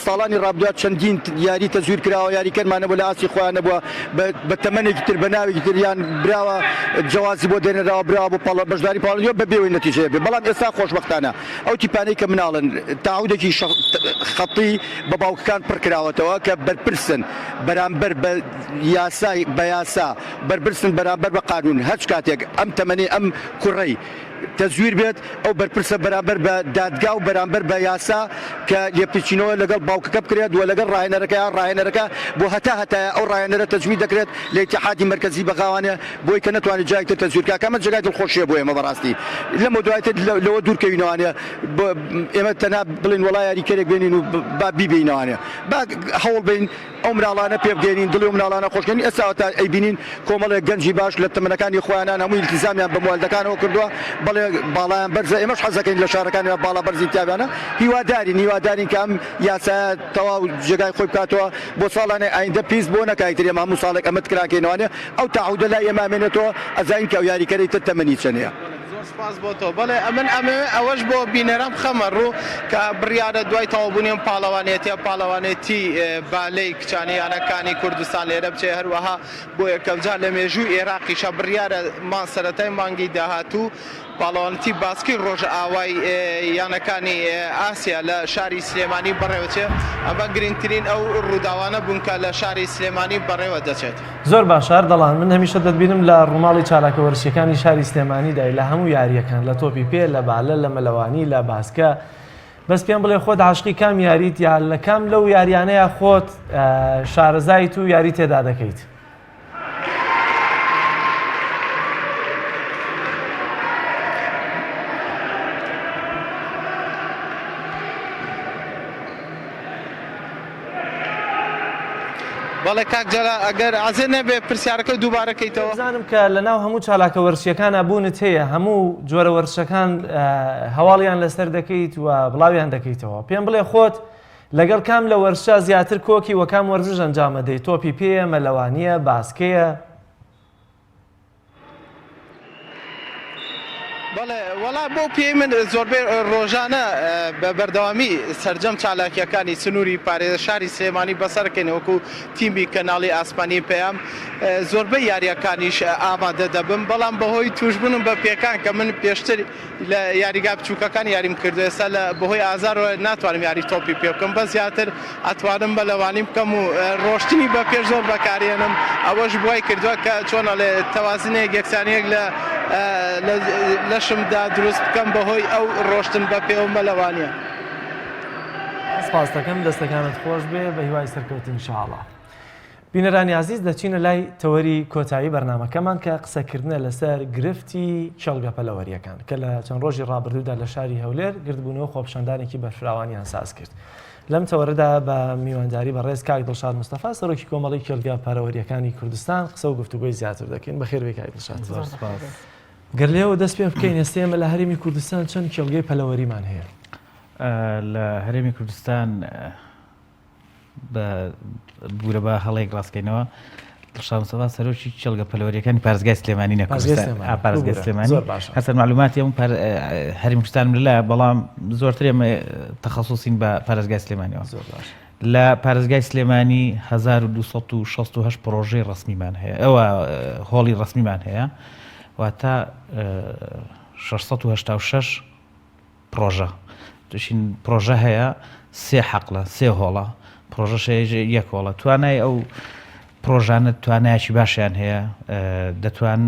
ساڵانی ڕابردووە چەندین یاری تەزویر کراوە یاریکەرمان نەبووە لە ئاستی خۆیان نەبووە بە تەمەنێکی تر بە ناوێکی تر یان براوە جەوازی بۆ دێنراوە براوە بۆ پاڵ بەشداری پاڵەوانیەوە بە بێوەی نەتیجەیە بێ بەڵام ئێستا خۆشبەختانە ئەو تیپانەی کە مناڵن تاعودێکی خەتی بە باوکەکان پڕ کراوەتەوە کە بەرپرسن بەرامبەر بە یاسای بە یاسا بەرپرسن بەرامبەر بە قانون هەرچ کاتێک ئەم تەمەنەی ئەم کوڕەی تەزویر بێت ئەو بەرپرسە بەرامبەر بە دادگا و بەرامبەر بە یاسا کە لێپرسینەوە لەگەڵ باوکەکە بکرێت و لەگەڵ ڕاهێنەرەکە یان ڕاهێنەرەکە بۆ هەتا هەتایە ئەو ڕاهێنەرە تەزویر دەکرێت لە ئیتیحادی مەرکەزی بەغاوانێ بۆی کە نەتوانێت جارێک تر تەزویر بکات کە ئەمە جێگای دڵخۆشیە بۆ ئێمە بەڕاستی لەمە دوای تر لەوە دوور کەوینەوانێ ئێمە تەنها بڵێین وەڵا یاریکەرێک بێنین و با بیبەینەوانێ با هەوڵ بەین ئەو مناڵانە پێبگەیەنین، دڵی ئەو مناڵانە خۆش کەین، ئێستا تا ئەیبینین کۆمەڵێک گەنجی باش لە تەمەنەکانی خۆیانان هەموو ئیلتیزامیان بە موالدەکانەوە کردووە، بەڵێ باڵایان بەرزە، ئێمەش حەز دەکەین لە شارەکانی باڵا بەرزی تیابیانە، هیوادارین هیوادارین کە ئەم یاسایە تەواو جێگای خۆی بکاتەوە بۆ ساڵانی ئایندە پیس بۆ نەکا ئیتر ئێمە هەموو ساڵێک ئەمە تکراکەینەوانێ ئەو تەعەهودە لای ئێمە ئەمێنێتەوە ئەزانین کە ئەو یاریکەرەی تر تەمەنی چەنەیە. زۆر سوپاس بۆ تۆ. بەڵێ ئەمن ئەمەوێ ئەوەش بۆ بینەران بخەمە ڕوو کە بڕیارە دوای تەواوبوونی ئەم پاڵەوانێتیە پاڵەوانێتی بالەی کچانی یانەکانی کوردستان لێرە بچێ هەروەها بۆ یەکەمجار لە مێژووی ئێراقیشە بڕیارە مان سەرەتای مانگی داهاتوو پاڵەوانێتی باسکی ڕۆژئاوای یانەکانی ئاسیا لە شاری سلێمانی بەڕێوەچێ ئەمە گرنگترین ئەو ڕووداوانە بوون کە لە شاری سلێمانی بەڕێوە دەچێت. زۆر باشە ئەردەڵان، من هەمیشە دەتبینم لە ڕووماڵی چالاکە وەرزشیەکانی شاری سلێمانیدای لە هەموو یارییەکان لە تۆپی پێ لە بالە لە مەلەوانی لە باسکە بەس پێم بڵێ خۆت عاشقی کام یاریت یا لە کام لەو یاریانەیە خۆت شارەزایت و یاری تێدا دەکەیت؟ بەڵێ کاک جەلال ئەگەر ئەزێ نەبێ پرسیارەکە دووبارە کەیتەوە. بزانم کە لە ناو هەموو چالاکە وەرزشیەکانا بوونت هەیە هەموو جۆرە وەرزشەکان هەواڵیان لەسەر دەکەیت و بڵاویان دەکەیتەوە پێم بڵێ خۆت لەگەڵ کام لە وەرزشە زیاتر کۆکی وە کام وەرزش ئەنجامەدەی تۆپی پێیە مەلەوانیە باسکەیە؟ بەڵێ وەڵا بەو پێی من زۆربەی ڕۆژانە بە بەردەوامی سەرجەم چالاکیەکانی سنووری پارێز شاری سلێمانی بەسەرکەین وەکو تیمی کەناڵی ئاسمانی پەیام زۆربەی یاریەکانیش ئامادە دەبم بەڵام بەهۆی توشبوونم بە پێکان کە من پێشتر لە یاریگا بچووکەکان یاریم کردو ئێستا لە بەهۆی ئازارەوە ناتوانم یاری تۆپی پێ بکەم بەس زیاتر ئەتوانم مەلەوانی بکەم و ڕۆشتنی بە پێش زۆر بەکارێنم ئەوەش وای کردووە کە چۆن ئەڵێ تەوازنێک یەکسانیەک لە لەشمدا دروست بکەم بەهۆی ئەو ڕۆشتن بە پێ و مەلەوانیە. سپاست دەکەم دەستەکانت خۆش بێ بە هیوای سەرکەوتن ان شاء اللە. بینەرانی ئازیز دەچینە لای تەوەری کۆتایی بەرنامەکەمان کە قسەکردنە لەسەر گرفتی کێڵگە پەلەوەریەکان کە لە چەند ڕۆژی ڕابردوودا لە شاری هەولێر گردبوونەوە خۆپیشاندانێکی بەرفراوانیان ساز کرد. لەم تەوەرەدا بە میوانداری بەڕێز کاک دڵشاد مستەفا سەرۆکی کۆمەڵی کێڵگە پەرەوەریەکانی کوردستان قسە و گفتوگۆی زیاتر دەکەین. بەخێر بێی کاک دڵشاد. زۆر سپاس. گەر لێوە دەست پێ بکەین ئێستا ئێمە لە هەرێمی کوردستان چەند کێڵگەی پەلەوەریمان هەیە؟ لە هەرێمی کوردستان بە بورە با هەڵەیەک ڕاستکەینەوە دڵشاد مستەفا سەرۆکی کێڵگە پەلەوەریەکانی پارێزگای سلێمانی نە پارێزگای سلێمانی هەرچەند معلوماتی ئەم هەرێمی کوردستانم لەلایە بەڵام زۆرتر ئێمە تەخەسوسین بە پارێزگای سلێمانیەوە زۆر باش لە پارێزگای سلێمانی 1268 پرۆژەی ڕسمیمان هەیە ئەوە هۆڵی ڕسمیمان هەیە واتە 686 پڕۆژە توشین پڕۆژە هەیە سێ حەقلە سێ هۆڵە پڕۆژەش هەیە یەک هۆڵە توانای ئەو پڕۆژانە توانایەکی باشیان هەیە دەتوان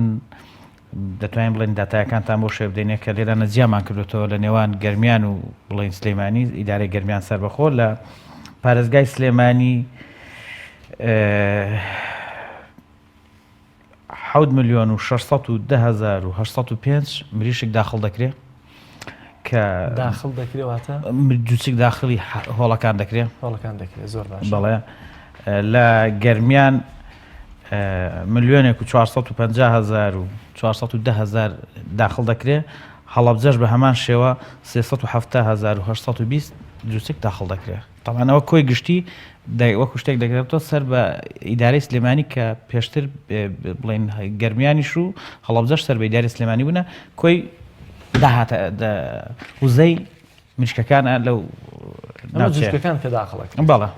دەتوانین بڵێن داتایەکانتان بۆ شێ بدەینێ کە لێرانە جیامان کردوتەوە لە نێوان گەرمیان و بڵین سلەیمانی ئیدارەی گەرمیان سەربەخۆ لە پارێزگای سلێمانی حەوت ملیۆن و 610 805 مریشک داخڵ دەکرێ کە داخڵ دەکرێ واتە دووچک داخڵی هۆڵەکان دەکرێ هۆڵەکان دەکرێ زۆر باش بەڵێ لە گەرمیان ملیۆنێک و 450 هزار و 410 هزار داخڵ دەکرێ هەڵەبجەش بە هەمان شێوە 370 هزار و 820 دووچک داخڵ دەکرێ تەبعەن ئەوە کۆی گشتی وەکو شتێک دەگرێتەوە سەر بە ئیدارەی سلێمانی کە پێشتر بڵێن گەرمیانیش و هەڵەبجەش سەر بە ئیداری سلێمانی بوونە کۆی داهاتە وزەی مریشکەکانە لەو ناوچەکان کە داخڵەکە بەڵێ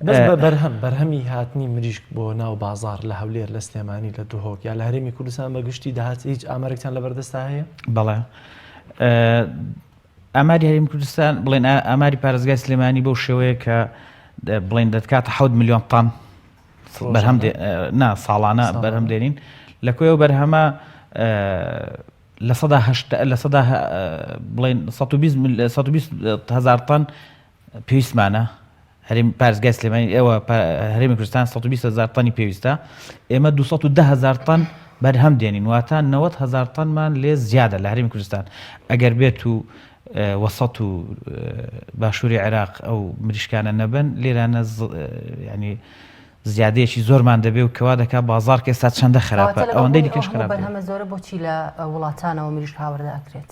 بەس بە بەرهەم بەرهەمی هاتنی مریشک بۆ ناو بازار لە هەولێر لە سلێمانی لە دهۆک یا لە هەرێمی کوردستان بە گشتی داهات هیچ ئامارێکتان لەبەردەستا هەیە؟ بەڵێ ئاماری هەرێمی کوردستان بڵێن ئاماری پارێزگای سلێمانی بەو شێوەیە کە بڵێن دەتکاتە حەوت ملیۆن تەن بەرهەم نا ساڵانە بەرهەم دێنین لە کۆی ئەو بەرهەمە لە سەدا هەشت لە سەدا بڵێن 120 هزار تەن پێویستمانە هەرێم پارێزگای سلێمانی ئێوە هەرێمی کوردستان 120 هزار تەنی پێویستە ئێمە 210 هزار تەن بەرهەم دێنین واتە 90 هزار تەنمان لێ زیادە لە هەرێمی کوردستان ئەگەر بێت و وەسەت و باشووری عێراق ئەو مریشکانە نەبن لێرانە ینی زیادەیەکی زۆرمان دەبێ و کەوا دەکا بازاڕ کە ئێستا چەندە خراپە ئەوەندەی دیکەش خراپ بەرهەمە زۆرە بۆچی لە وڵاتانەوە مریشک هاوردە ئەکرێت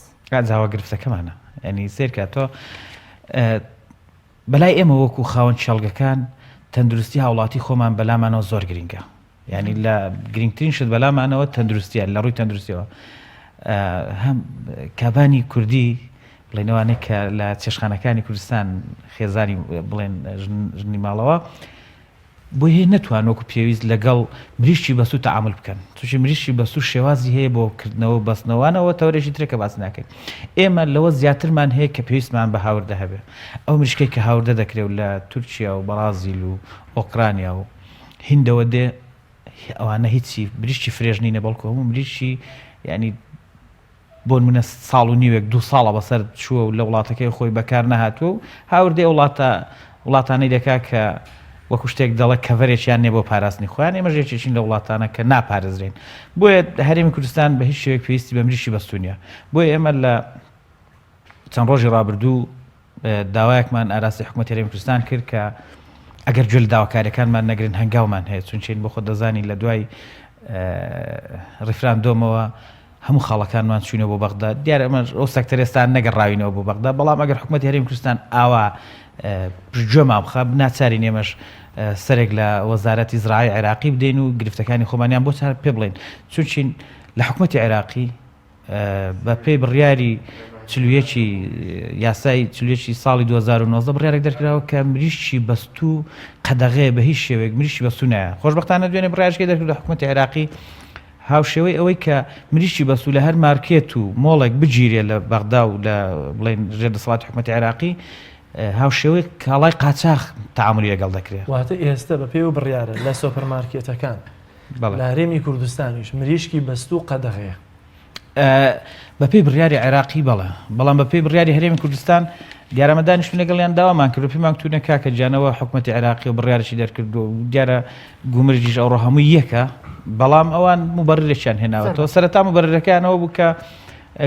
جاوە گرفتەکەمانە ینی سێرکە تۆ بەلای ئێمە وەکو خاوەن کێڵگەکان تەندروستی هاوڵاتی خۆمان بەلامانەوە زۆر گرینگە یعنی لە گرنگترین شت بەلامانەوە تەندروستیە لە ڕووی تەندروستیەوە هەم کابانی کوردی بڵێنەوانێک کە لە چێشخانەکانی کوردستان خێزانی بڵێن ژنی ماڵەوە بۆیه نەتوان وەکو پێویست لەگەڵ مریشکی بەستوو تەعامول بکەن، چونکی مریشکی بەستوو شێوازی هەیە بۆ کردنەوە و بەستنەوانەوە تەوەرێکی ترە کە باسی ناکەین. ئێمە لەوە زیاترمان هەیە کە پێویستمان بە هاوردە هەبێ. ئەو مریشکەی کە هاوردە دەکرێ و لە تورکیا و بەڕازیل و ئۆکرانیا و هیندەوە دێ ئەوانە هیچی مریشکی fresh نینە بەڵکو هەموو مریشکی یانی بۆنمونە ساڵ و نیوێک دو ساڵە بەسەر چووە و لە وڵاتەکەی خۆی بەکار نەهاتووە و هاوردەی ئەو وڵاتە وڵاتانەی دەکا کە وەکو شتێک دەڵێ کەڤەرێکیان نیە بۆ پاراستنی خۆیان ئێمەش یەکێکین لە وڵاتانە کە ناپارێزرێین بۆیە هەرێمی کوردستان بە هیچ شێوەیەک پێویستی بە مریشکی بەستوو نیە بۆیە ئێمە لە چەند ڕۆژی ڕابردوو داوایەکمان ئاراستەی حکومەتی هەرێمی کوردستان کرد کە. ئەگەر گوێ لە داواکاریەکانمان نەگرن هەنگاومان هەیە چونچین بۆ خۆت دەزانی لە دوای ڕیفراندۆمەوە هەموو خاڵەکانمان چوینە بۆ بەغدا دیارە ئەمە ئەو سەکتەر ئێستا نەگەڕاوینەوە بۆ بەغدا بەڵام ئەگەر حکوومەتی هەرێمی کوردستان ئاوا پشتگوێمان بخا ناچارین ئێمەش سەرێک لە وەزارەتی زراعی عێراقی بدەین و گرفتەکانی خۆمانیان بۆ چار پێ بڵێن چونچین لە حکوومەتی عێراقی بە پێی بڕیاری 41 یاسای 41 ساڵی 2019 بڕیارێک دەرکراوە کە مریشکی بەستوو قەدەغەیە بە هیچ شێوەیەک مریشکی بەستوو نایە خۆشبەختانە دوێنێ بڕیارێکی دەرکرد حکوومەتی عێراقی هاوشێوەی ئەوەی کە مریشکی بەستوو لە هەر مارکێت و مۆڵێک بگیرێ لە بەغدا و لە بڵێن ژێر دەسەڵاتی حکومەتی عێراقی هاوشێوەی کاڵای قاچاخ تەعامولی لەگەڵ دەکرێ. واتە ئێستە بە پێی ئەو بڕیارە لە سۆپەرمارکێتەکان لە هەرێمی کوردستانیش مریشکی بەستوو قەدەغەیە. بە پێی بڕیاری عێراقی بەڵێ، بەڵام بە پێی بڕیاری هەرێمی کوردستان دیارە ئەمە دانیشتوین لەگەڵیان داوامان کردو پێمان گوتونە کاکە گیانەوە حکومەتی عێراقی و بڕیارێکی دەرکردووە و دیارە گومرگیش ئەوڕۆ هەمووی یەکە بەڵام ئەوان موبەررێکیان هێناوەتەوە سەرەتا موبەررەکەیانەوە بوو کە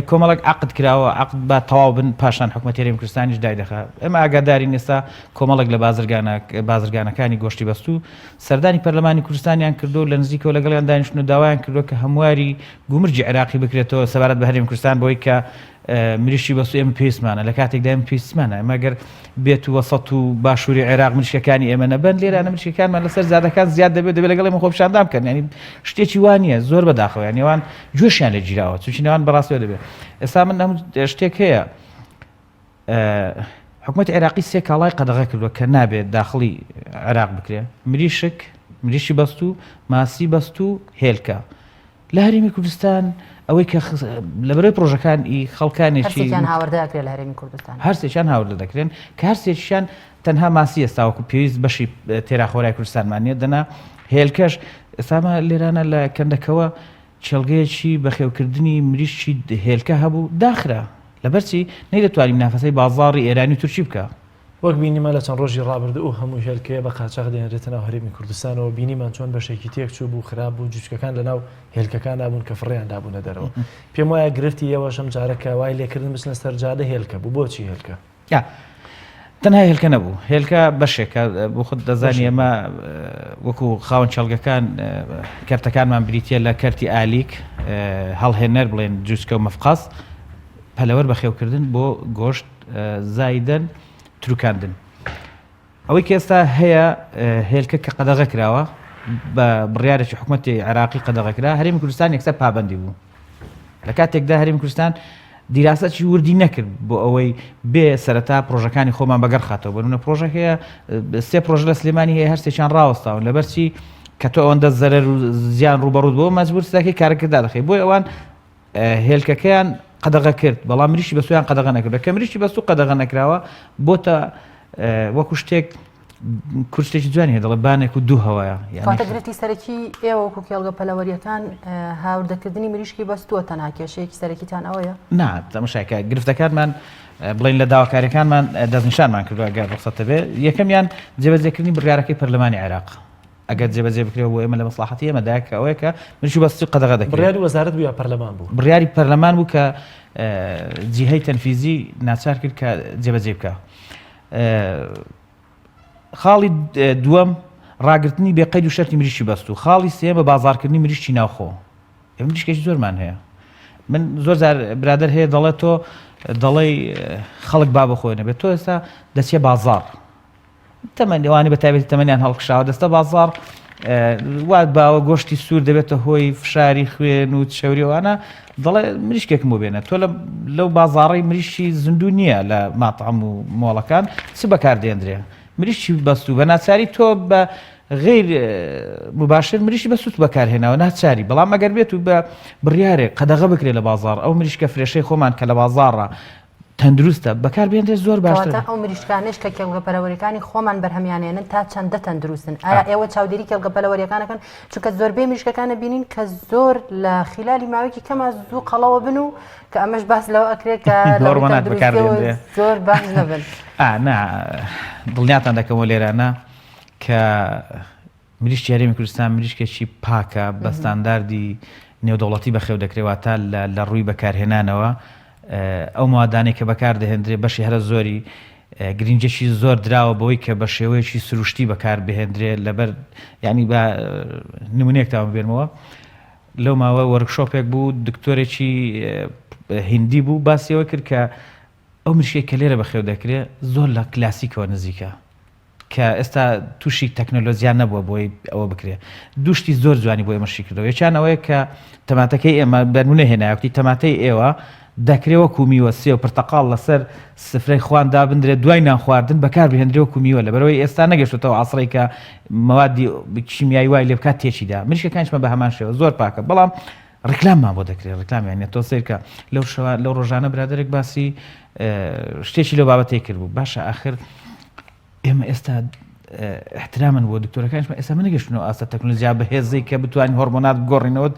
کۆمەڵێک عقد کراوە عقد با تەواو بن پاشان حکومەتی هەرێمی کوردستانیش دایدەخا ئێمە ئاگادارین ئێستا کۆمەڵێک لە بازرگانە بازرگانەکانی گۆشتی بەستوو سەردانی پەرلەمانی کوردستانیان کردو لە نزیکەوە لەگەڵیان دانیشتن و داوایان کردووە کە هەمواری گومرگی عێراقی بکرێتەوە سەبارەت بە هەرێمی کوردستان بۆی کە مریشکی بەسوو ئێمە پێویستمانە لە کاتێکدا ئێمە پێویستمانە ئێمە گەر بێت و وەسەت و باشووری عێراق مریشکەکانی ئێمە نەبەن لێرانە مریشکەکانمان لەسەر زادەکان زیاد دەبێت دەبێت لەگەڵ ئێمە خۆپیشاندان بکەن یعنی شتێکی وا نییە زۆر بەداخەوە یعنی ئەوان گوێشیان لێ گیراوە چونکی ئەوان بەڕاستیەوە دەبێت ئێستا من ئەم شتێک هەیە حکومەتی عێراقی سێ کاڵای قەدەغە کردووە کە نابێت داخڵی عێراق بکرێ مریشک مریشی بەستوو ماسی بەستوو هێلکە لە هەرێمی کوردستان ئەوەی کە لەبەرەی پرۆژەکان ئی خەڵکانێکی هەرسێکیان هاوردە دەکرێت لە هەرێمی کوردستان هەرسێکیان هاوردە دەکرێن کە هەرسێکیان تەنها ماسی ئێستا وەکو پێویست بەشی تێراخۆرای کوردستانمان نیە دەنا هێلکەش ئێستامە لێرانە لە کەندەکەوە کێڵگەیەکی بەخێوکردنی مریشکی هێلکە هەبوو داخرا لەبەرچی نەیدەتوانی منافەسەی بازاڕی ئێرانی و تورکی بکا. وەک بینیمان لە چەند ڕۆژی ڕابردوو ئەو هەموو هێلکەیە بە قاچاخ دەهێنرێتە ناو هەرێمی کوردستانەوە، بینیمان چۆن بەشێکی تێکچوو بوو، خراپ بوو، جوچکەکان لەناو هێلکەکانا بوون کە فڕێیان دابوونە دەرەوە. پێم وایە گرفتی ئێوەش ئەم جارە کە وای لێکردن بچنە سەر جادە هێلکە بوو، بۆچی هێلکە؟ تەنها هێلکە نەبوو، هێلکە بەشێکە، بۆ خۆت دەزانی ئێمە وەکو خاوەن کێڵگەکان کەرتەکانمان بریتییە لە کەرتی ئالیک، هەڵهێنەر بڵێن جوچکە و مەفقەس، پەلەوەر بەخێوکردن بۆ گۆشت زایدەن تروکاندن. ئەوەی کە ئێستا هەیە هێلکە کە قەدەغە کراوە بە بڕیارێکی حکومەتی عێراقی قەدەغە کرا هەرێمی کوردستان یەکسەر پابەندی بوو لە کاتێکدا هەرێمی کوردستان دیراسەکی وردی نەکرد بۆ ئەوەی بێ سەرەتا پرۆژەکانی خۆمان بەگەڕ خاتەوە بەنونە پرۆژە هەیە سێ پرۆژە لە سلێمانی هەیە هەرسێکیان ڕاوەستاون لەبەرچی کە تۆ ئەوەندە زەرەر و زیان ڕووبەڕوو بۆ مەجبور سەکەی کارەکەدا دەخەی بۆی ئەوان هێلکەکەیان قەدەغە کرد بەڵام مریشکی بەسویان قەدەغە نەکرد کە مریشکی بەسو قەدەغە نەکراوە بۆتە وەکو شتێک کورد شتێکی جوانی هەیە دەڵێ بانێک و دوو هەوایە کەواتە گرفتی سەرەکی ئێوە وەکو کێڵگە پەلەوەریەکان هاوردەکردنی مریشکی بەستووە تەنها کێشەیەکی سەرەکیتان ئەوەیە؟ نا تەمەشاکە گرفتەکانمان بڵین لە داواکاریەکانمان دەستنیشانمان کردووە گەر ڕوخسەتە بێ یەکەمیان جێبەجێکردنی بڕیارەکەی پەرلەمانی عێراق ئەگەر جێبەجێ بکرێت بۆ ئێمە لە مەسڵەحەتی ئێمەدایە کە ئەوەیە کە مریشکی بەستوو قەدەغە دەکرێت. بڕیاری وەزارەت بوو یا پەرلەمان بوو؟ بڕیاری پەرلەمان بوو کە جیهەی تەنفیزی ناچار کرد کە جێبەجێ بکا. خاڵی دووەم ڕاگرتنی بێ قەید و شەرتی مریشکی بەستوو. خاڵی سێیەم بە بازاڕکردنی مریشکی ناوخۆ. ئێمە مریشکێکی زۆرمان هەیە. من زۆر جار برادەر هەیە دەڵێت تۆ دەڵێی خەڵک با بەخۆی نەبێت تۆ ئێستا دەچێ بازاڕ تەمەن ئەوانەی بە تایبەتی تەمەنیان هەڵکشاوە دەستە بازاڕ وا باوە گۆشتی سوور دەبێتە هۆی فشاری خوێن و چەوری ئەوانە دەڵێ مریشکێکم بۆ بێنە تۆ لەو بازاڕی مریشکی زیندوو نییە لە ماتعەم و مۆڵەکان چ بەکاردێندرێ مریشکی بەستوو بە ناچاری تۆ بە غیر مباشر مریشکی بەسوود بەکارهێناوە ناچاری بەڵام ئەگەر بێت و بە بڕیارێک قەدەغە بکرێت لە بازاڕ ئەو مریشکە فرێشەی خۆمان کە لە بازاڕە تەندروستە بەکار بێنرێت زۆر باشترە. کەواتە ئەو مریشکانەش کە کێڵگە پەلەوەریەکانی خۆمان بەرهەمیان هێنن تا چەندە تەندروستن؟ ئایا ئێوە چاودێری کێڵگە پەلەوەریەکان ئەکەن؟ چونکە زۆربەی مریشکەکان ئەبینین کە زۆر لە خیلالی ماوەیەکی کەما زوو قەڵەوە بن و کە ئەمەش باس لەوە ئەکرێت کە لە ڕووی هۆرمۆنات بەکار تەندروستیەوە دێنرێ. زۆر باش نەبن. ئا نا دڵنیاتان دەکەمەوە لێرانە کە مریشکی هەرێمی کوردستان مریشکێکی پاکە بە ستانداردی نێودەوڵەتی بەخێو دەکرێت واتە لە ڕووی بەکارهێنانەوە ئەو موادانەی کە بەکار دەهێندرێ بەشی هەرە زۆری گرنگیەکی زۆر دراوە بەوەی کە بە شێوەیەکی سروشتی بەکار بهێندرێ لەبەر یانی بە نمونەیەکتان بێنمەوە لەو ماوە وەرکشۆپێک بوو دکتۆرێکی هندی بوو باسی ئەوە کرد کە ئەو مریشکەی کە لێرە بەخێو دەکرێت زۆر لە کلاسیکەوە نزیکە کە ئێستا تووشی تەکنەلۆجیا نەبووە بۆی ئەوە بکرێ دوشتی زۆر جوانی بۆ ئێمە شیکردەوە یەکیان ئەوەیە کە تەماتەکەی ئێمە بەرمونە هێنایەتی تەماتەی ئێوە دەکرێ وەکو میوە سێو پرتەقاڵ لەسەر سفرەی خوان دابندرێت دوای نان خواردن بەکار بهێندرێ وەکو میوە لەبەرئەوەی ئێستا نەگەشتۆتەوە عەسرەی کە مەوادی کیمیایی وای لێ بکات تێکی دا مریشکەکانیشمان بە هەمان شێوە زۆر پاکە بەڵام ڕیکلاممان بۆ دەکرێت ڕیکلام یانە تۆ سەیرکە لەو شەوە لەو ڕۆژانە برادێک باسی شتێکی لەو بابەتەی کرد بوو باشە ئاخر ئێمە ئێستا احترامن بۆ دکتۆرەکانیشمان ئێستا من نەگەشتنەوە ئاستە تەکنۆلۆژیا بەهێزەی کە بتوانین هۆرمۆنات بگۆڕینەوە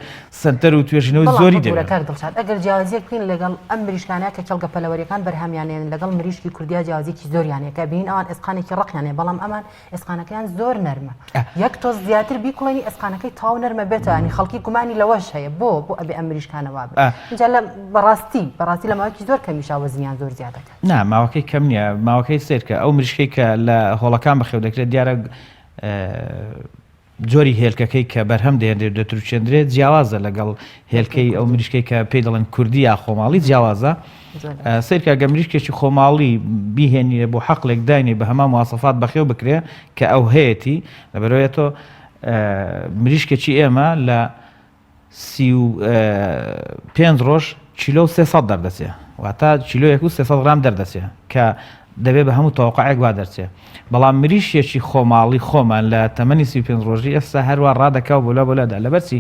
سنتەر و توێژینەوەی زۆری دەوێت. کاک دڵشاد ئەگەر جیاوازیەک بکەین لەگەڵ ئەم مریشکانە کە کێڵگە پەلەوەریەکان بەرهەمیان هێنن لەگەڵ مریشکی کوردیا جیاوازیەکی زۆریان هەیە کە بینین ئەوان ئێسقانێکی ڕەقیان هەیە بەڵام ئەمان ئێسقانەکەیان زۆر نەرمە یەک تۆز زیاتر بیکوڵێنی ئێسقانەکەی تاو نەرمە بێتەوە ینی خەڵکی گومانی لەوەش هەیە بۆ بۆ ئەبێ ئەم مریشکانە وابن اینجا لە بەڕاستی بەڕاستی لە ماوەیەکی زۆر کەمیشا وەزنیان زۆر زیاد دەکات. نا ماوەکەی کەم نییە ماوەکەی سەیرکە ئەو مریشکەی کە لە هۆڵەکان بەخێو دەکرێت دیارە جۆری هێلکەکەی کە بەرهەم دێنرێت دەتروچێندرێت جیاوازە لەگەڵ هێلکەی ئەو مریشکەی کە پێی دەڵێن کوردی یا خۆماڵی جیاوازە سەیرکە گە مریشکێکی خۆماڵی بیهێنیە بۆ حەقلێک داینێ بە هەمان مواسەفات بەخێو بکرێ کە ئەو هەیەتی لەبەرەوەی تۆ مریشکێکی ئێمە لە 35 ڕۆژ کیلۆ و 300 دەردەچێ واتە کیلۆیەک و 300 غرام دەردەچێ کە دەبێ بە هەموو تەوەقعێک وا دەرچێ بەڵام مریشێکی خۆماڵی خۆمان لە تەمەنی 35 ڕۆژی ئێستا هەروا ڕادەکا و بۆلا بۆلادا لەبەرچی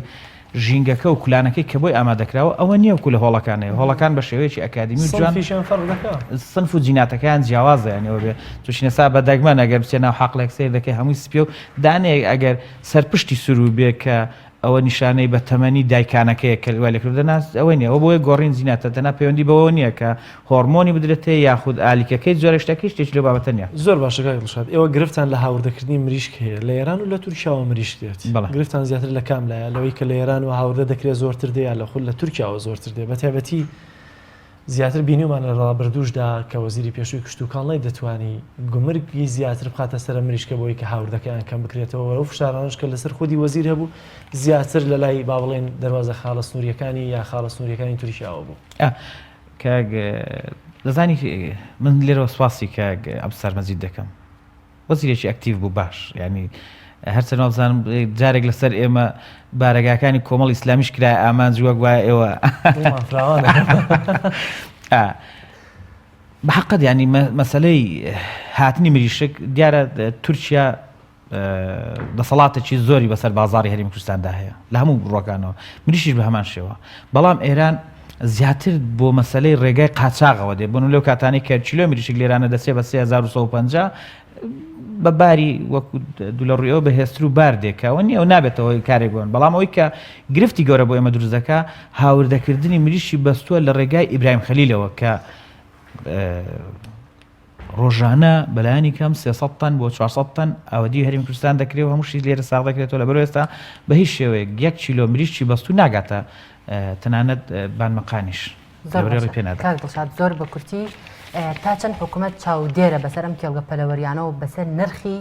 ژینگەکە و کولانەکەی کە بۆی ئامادەکراوە ئەوە نییە وەکو لە هۆڵەکان هەیە هۆڵەکان بە شێوەیەکی ئەکادیمی و جوان سنفیشیان فەرق دەکا؟ سنف و جیناتەکەیان جیاوازە یانی ئەوە بێ چوشینە سا بە دەگمەن ئەگەر بچێ ناو حەقلێک سەیر دەکەی هەمووی سپیە و دانەیەک ئەگەر سەرپشتی سروو بێ کە ئەوە نیشانەی بە تەمەنی دایکانەکەیە کە وای لێکردوە دەنا ئەوەی نیە ئەوە بۆیە گۆڕین جیناتە دەنا پەیوەندی بەوەوە نیە کە هۆڕمۆنی بدرێتێ یاخود ئالیکەکەی جۆرە شتەکەی شتێکی لەو بابەتە نیە. زۆر باشە کاک دڵشاد ئێوە گرفتان لە هاوردەکردنی مریشک هەیە لە ئێران و لە تورکیاوە مریشک دێت بەڵێ. گرفتان زیاتر لە کام لایە لەوەی کە لە ئێرانەوە هاوردە دەکرێت زۆرتر دێ یا لە خود لە تورکیاوە زۆرتر دێ بەتایبەتی زیاتر بینیومانە لە ڕابردووشدا کە وەزیری پێشووی کشتوکاڵ نەیدەتوانی گومرگی زیاتر بخاتە سەر مریشکە بۆی کە هاوردەکەیان کەم بکرێتەوە و ئەو فشارانەش کە لەسەر خودی وەزیر هەبوو زیاتر لە لای با بڵێین دەروازە خاڵە سنوورییەکانی یا خاڵە سنوورییەکانی تورکیاوە بوو. کاک دەزانی من لێرەوە سوپاسی کاک عەبدولستار مەجید دەکەم وەزیرێکی ئەکتیڤ بوو باش یانی هەرچەند وابزانم جارێک لەسەر ئێمە بارەگاکانی کۆمەڵ ئیسلامیش کرای ئامانج وەک وایە ئێوە بە حقت ینی مەسلەی هاتنی مریشک دیارە تورکیا دەسەڵاتێکی زۆری بەسەر بازاری هەریم کوردستاندا هەیە لە هەموو ڕۆکانەوە مریشیش بە هەمان شێوە بەڵام ئێران زیاتر بۆ مەسەلەی ڕێگای قاچاغەوە دێ، بۆنمونە لەو کاتانەی کە کیلۆی مریشک لێرانە دەچێ بە 3150 بە باری وەکو دوو لە ڕوویەوە بەهێزتر و بار دێ کە ئەوە نییە و نابێتەوە کارێک بۆن بەڵام ئەوەی کە گرفتی گەورە بۆ ئێمە دروست دەکا هاوردەکردنی مریشکی بەستووە لە ڕێگای ئیبراهیم خەلیلەوە کە ڕۆژانە بەلایەنی کەم 300 تەن بۆ 400 تەن ئاوەدی هەرێمی کوردستان دەکرێت و هەموو شتی لێرە ساغ دەکرێتەوە لەبەر ئێستا بە هیچ شێوەیەک یەک کیلۆ مریشکی بەستوو ناگاتە تەنانەت بانمەقانیش زۆر لەبەرەی پێ نادات. کاک دڵشاد زۆر بە کورتی تا چەند حکوومەت چاودێرە بەسەر ئەم کێڵگە پەلەوەریانە و بەسەر نرخی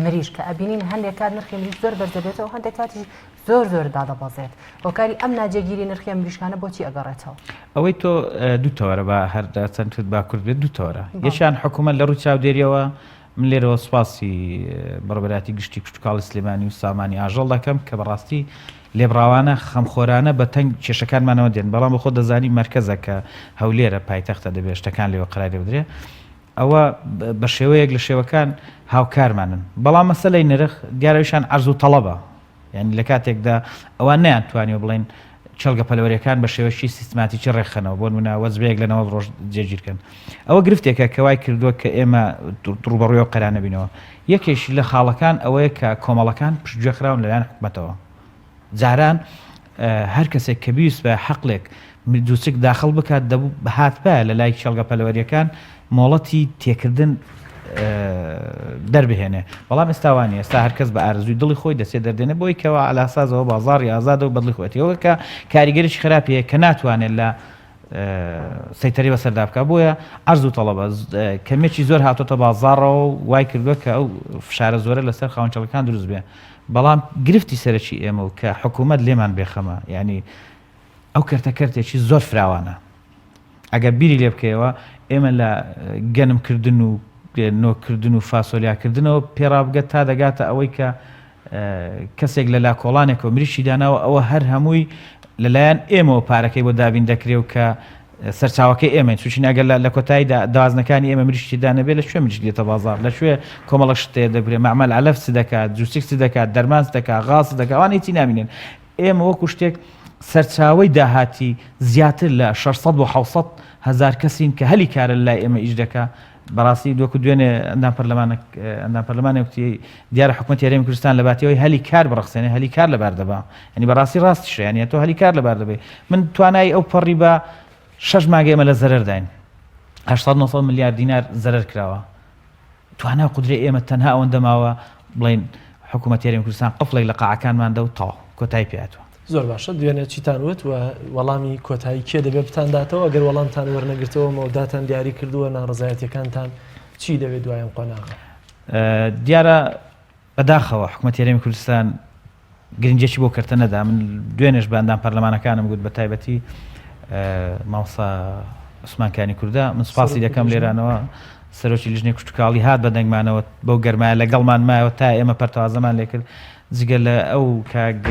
مریش کە ئەبینین هەندێک کات نرخی مریش زۆر بەرزەبێتەوە هەندێک کاتیش زۆر زۆر دادەبەزێت هۆکاری ئەم ناجێگیری نرخی ئەم مریشکانە بۆچی ئەگەڕێتەوە؟ ئەوەی تۆ دوو تەوەرە با هەر چەند تر با کورت بێت دوو تەوەرە یەکیان حکوومەت لە ڕووی چاودێریەوە من لێرەوە سوپاسی بەڕێوەبەرایەتی گشتی کشتوکاڵی سلێمانی و سامانی ئاژەڵ دەکەم کە بەڕاستی لێبڕاوانە خەمخۆرانە بە تەنگ کێشەکانمانەوە دێن بەڵام بەخۆ دەزانی مەرکەزە کە هەولێرە پایتەختە دەبێت شتەکان لێوە قەراری بدرێ ئەوە بە شێوەیەک لە شێوەکان هاوکارمانن بەڵام مەسەلەی نرخ دیارەویشان عەرز و تەڵەبە یانی لە کاتێکدا ئەوان نەیانتوانیوە بڵێن کێڵگە پەلەوەریەکان بە شێوەیەکی سیستماتیکی ڕێکخەنەوە بۆ نمونە وەجبەیەک لە 90 ڕۆژ جێگیرکەن ئەوە گرفتێکە کە وای کردووە کە ئێمە ڕووبەڕووی ئەو قەیرانە بینەوە یەکێک لە خاڵەکان ئەوەیە کە کۆمەڵەکان پشتگوێ خراون لەلایەن حکومەتەوە جاران هەر کەسێک کە بیویستبایە حەقلێک دووچک داخڵ بکات دەبوو هاتبایە لە لای کێڵگە پەلەوەریەکان مۆڵەتی تێکردن دەربهێنێ بەڵام ئێستا وا نیە ئێستا هەرکەس بە ئارەزووی دڵی خۆی دەچێت دەردێنێ بۆی کەوا ئەلاسازەوە بازاڕی ئازادە و بەدڵی خۆیەتی ئەوە کە کاریگەریی خراپی هەیە کە ناتوانێت لە. سەیتەری بەسەردا بکە بۆیە عەرز و تەڵەبە کەمێکی زۆر هاتۆتە بازاڕەوە و وای کردووە کە ئەو فشارە زۆرە لەسەر خاوەن کێڵگەکان دروست بێ بەڵام گرفتی سەرەکی ئێمە و کە حکوومەت لێمان بێخەمە یعنی ئەو کەرتە کەرتێکی زۆر فراوانە ئەگەر بیری لێ بکەیەوە ئێمە لە گەنمکردن و نۆکردن و فاسۆلیاکردنەوە پێڕابگە تا دەگاتە ئەوەی کە کەسێک لە لاکۆڵانێکەوە مریشکی داناوە ئەوە هەر هەمووی لەلایەن ئێمەوە پارەکەی بۆ دابین دەکرێ و کە سەرچاوەکەی ئێمەین چوچین ئەگەر لە کۆتاییدا دەوازنەکانی ئێمە مریشکی دانەبێ لە کوێ مریشک دێتە بازاڕ لە کوێ کۆمەڵە شت دەگرێ مەعمەل عەلەف چ دەکات جوسک چ دەکات دەرمان چ دەکات غاز چ دەکات ئەوانە هیچی نامینن ئێمە وەکو شتێک سەرچاوەی داهاتی زیاتر لە 600 بۆ 700 هەزار کەسین کە هەلی کارە لای ئێمە ئیش دەکا بەڕاستی وەکو دوێنێ ئەندام پەرلەمانەک ئەندام پەرلەمانێک وتی دیارە حکومەتی هەرێمی کوردستان لە باتی ئەوەی هەلی کار بڕەخسێنێ هەلی کار لەبار دەبا یعنی بەڕاستی ڕاستیشە یعنی تۆ هەلی کار لەبار دەبەی من توانایی ئەو پەڕی بە شەش مانگە ئێمە لە زەرەرداین 800 900 ملیار دینار زەرەر کراوە توانا و قودرەی ئێمە تەنها ئەوەندە ماوە بڵێین حکوومەتی هەرێمی کوردستان قفڵێک لە قاعەکانمان دە و تەواو کۆتایی پێ هاتووە. زۆر باشە دوێنێ چیتان وت و وەڵامی کۆتایی کێ دەبێت بتانداتەوە ئەگەر وەڵامتان وەرنەگرتەوە مەوداتان دیاری کردووە ناڕەزایەتیەکانتان چی دەبێت دوای ئەم قۆناغە؟ دیارە بەداخەوە حکومەتی هەرێمی کوردستان گرنگیەکی بۆ کەرتە نەدا من دوێنێش بە ئەندام پەرلەمانەکانم گوت بە تایبەتی مامۆستا عوسمان کانی کوردە من سوپاسی دەکەم لێرانەوە سەرۆکی لیژنەی کشتتوکاڵی هات بە دەنگمانەوە بەو گەرمایە لەگەڵمان مایەوە تا ئێمە پەرتەوازەمان لێکرد جگە لە ئەو کاک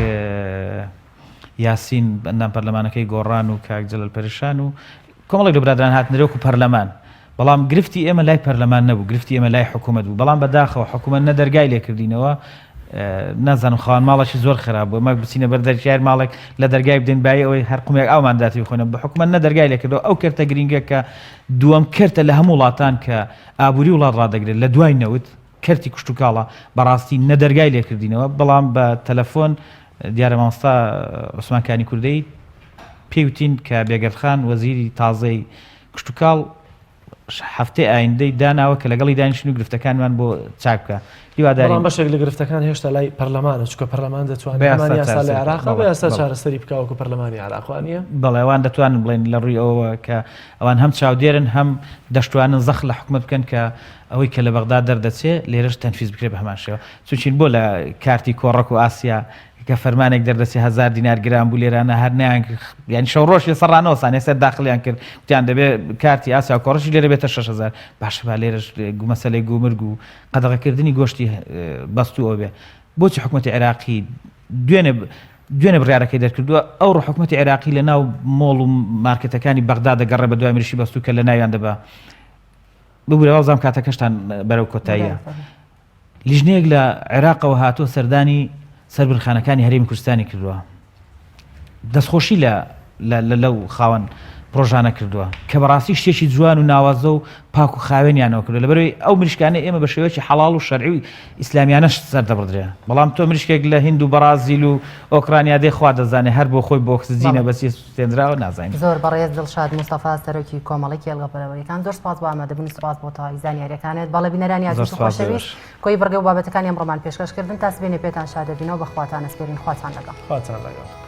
یاسین ئەندام پەرلەمانەکەی گۆڕان و کاک جەلال پەرشان و کۆمەڵێک لە برادەران هاتنە وەکو پەرلەمان، بەڵام گرفتی ئێمە لای پەرلەمان نەبوو، گرفتی ئێمە لای حکومەت بوو، بەڵام بەداخەوە حکومەت نە دەرگای لێ کردینەوە، نازانم خاوەن ماڵێکی زۆر خراپ بوو، ئێمە بچینە بەر دەرگای ماڵێک لە دەرگای بدەین بایی ئەوەی هەر قومێک ئاومان داتێ بخۆینەوە، بە حکومەت نە دەرگای لێ کردەوە، ئەو کەرتە گرینگە کە دووەم کەرتە لە هەموو وڵاتان کە ئابووری وڵات ڕادەگرێت لە دوای نەوت، کەرتی کشتوکاڵە، بەڕاستی نە دەرگای لێ کردینەوە، بەڵام بە تەلەفۆن دیارە مامۆستا عوسمان کانی کوردەیی پێی وتین کە بێگەرد خان وەزیری تازەی کشتوکاڵ هەفتەی ئایندەی داناوە کە لەگەڵی دانیشن و گرفتەکانمان بۆ چاک بکە هیوادارین بەڵام بەشێک لە گرفتەکان هێشتا لای پەرلەمانە چونکە پەرلەمان دەتوانێت بە یاسا هەمان یاسا لە چارەسەری عێراق بکات. بە یاسا بەڵێ. چارەسەری بکا وەکو پەرلەمانی عێراق وانییە؟ بەڵێ ئەوان دەتوانن بڵێن لە ڕووی ئەوەوە کە ئەوان هەم چاودێرن هەم دەشتوانن زەخت لە حکومەت بکەن کە ئەوەی کە لە بەغدا دەردەچێ لێرەش تەنفیز بکرێت بە هەمان شێوە چونکین بۆ لە کارتی کۆڕەک و ئاسیا کە فەرمانێک دەردەچێ هەزار دینار گران بوو لێرانە هەر نەیان یانی شەو ڕۆژ لەسەر ڕانەوەستان ئێستا داخلیان کرد وتیان دەبێ کارتی ئاسیا و کۆڕەکی لێرە بێتە 6000 باشە با لێرەش مەسەلەی گومرگ و قەدەغەکردنی گۆشتی بەستوو ئەوە بێ بۆچی حکوومەتی عێراقی دوێنێ دوێنێ بڕیارەکەی دەرکردووە ئەوڕۆ حکوومەتی عێراقی لە ناو مۆڵ و مارکێتەکانی بەغدا دەگەڕێ بە دوای مریشی بەستوو کە لە ناویان دەبا ببورە وابزانم کاتەکەشتان بەرەو کۆتاییە لیژنەیەک لە عێراقەوە هاتووە سەردانی سەربرخانەکانی هەرێمی کوردستانی کردووە دەستخۆشی لە لەو خاوەن پرۆژانە کردووە کە بەڕاستی شتێکی جوان و ناوازە و پاک و خاوێنیانەوە کردو لەبەرەوەی ئەو مریشکانە ئێمە بە شێوەیەکی حەڵاڵ و شەرعی و ئیسلامیانەش سەردەبڕدرێ بەڵام تۆ مریشکێک لە هند و بەڕازیل و ئۆکرانیا دێ خوا دەزانێ هەر بۆ خۆی بۆ ئۆکسجینە بەسی سوتێنراوە نازانین. زۆر بەڕێز دڵشاد مستەفا سەرۆکی کۆمەڵەی کێڵگە پەرەوەریەکان زۆر سپاس بۆ ئامادەبوونی سپاس بۆ تەواوی زانیاریەکانت بەڵێ بینەرانی زۆر ئازیز و سپاس خۆشەویست بێوەش. کۆی بڕگە و بابەتەکانی ئەمڕۆمان پێشکەش کردن تا سبەینێ پێتان شاد دەبینەوە بە خواتان ئەسپێرین خواتان لەگەڵ. خواتان لەگەڵ.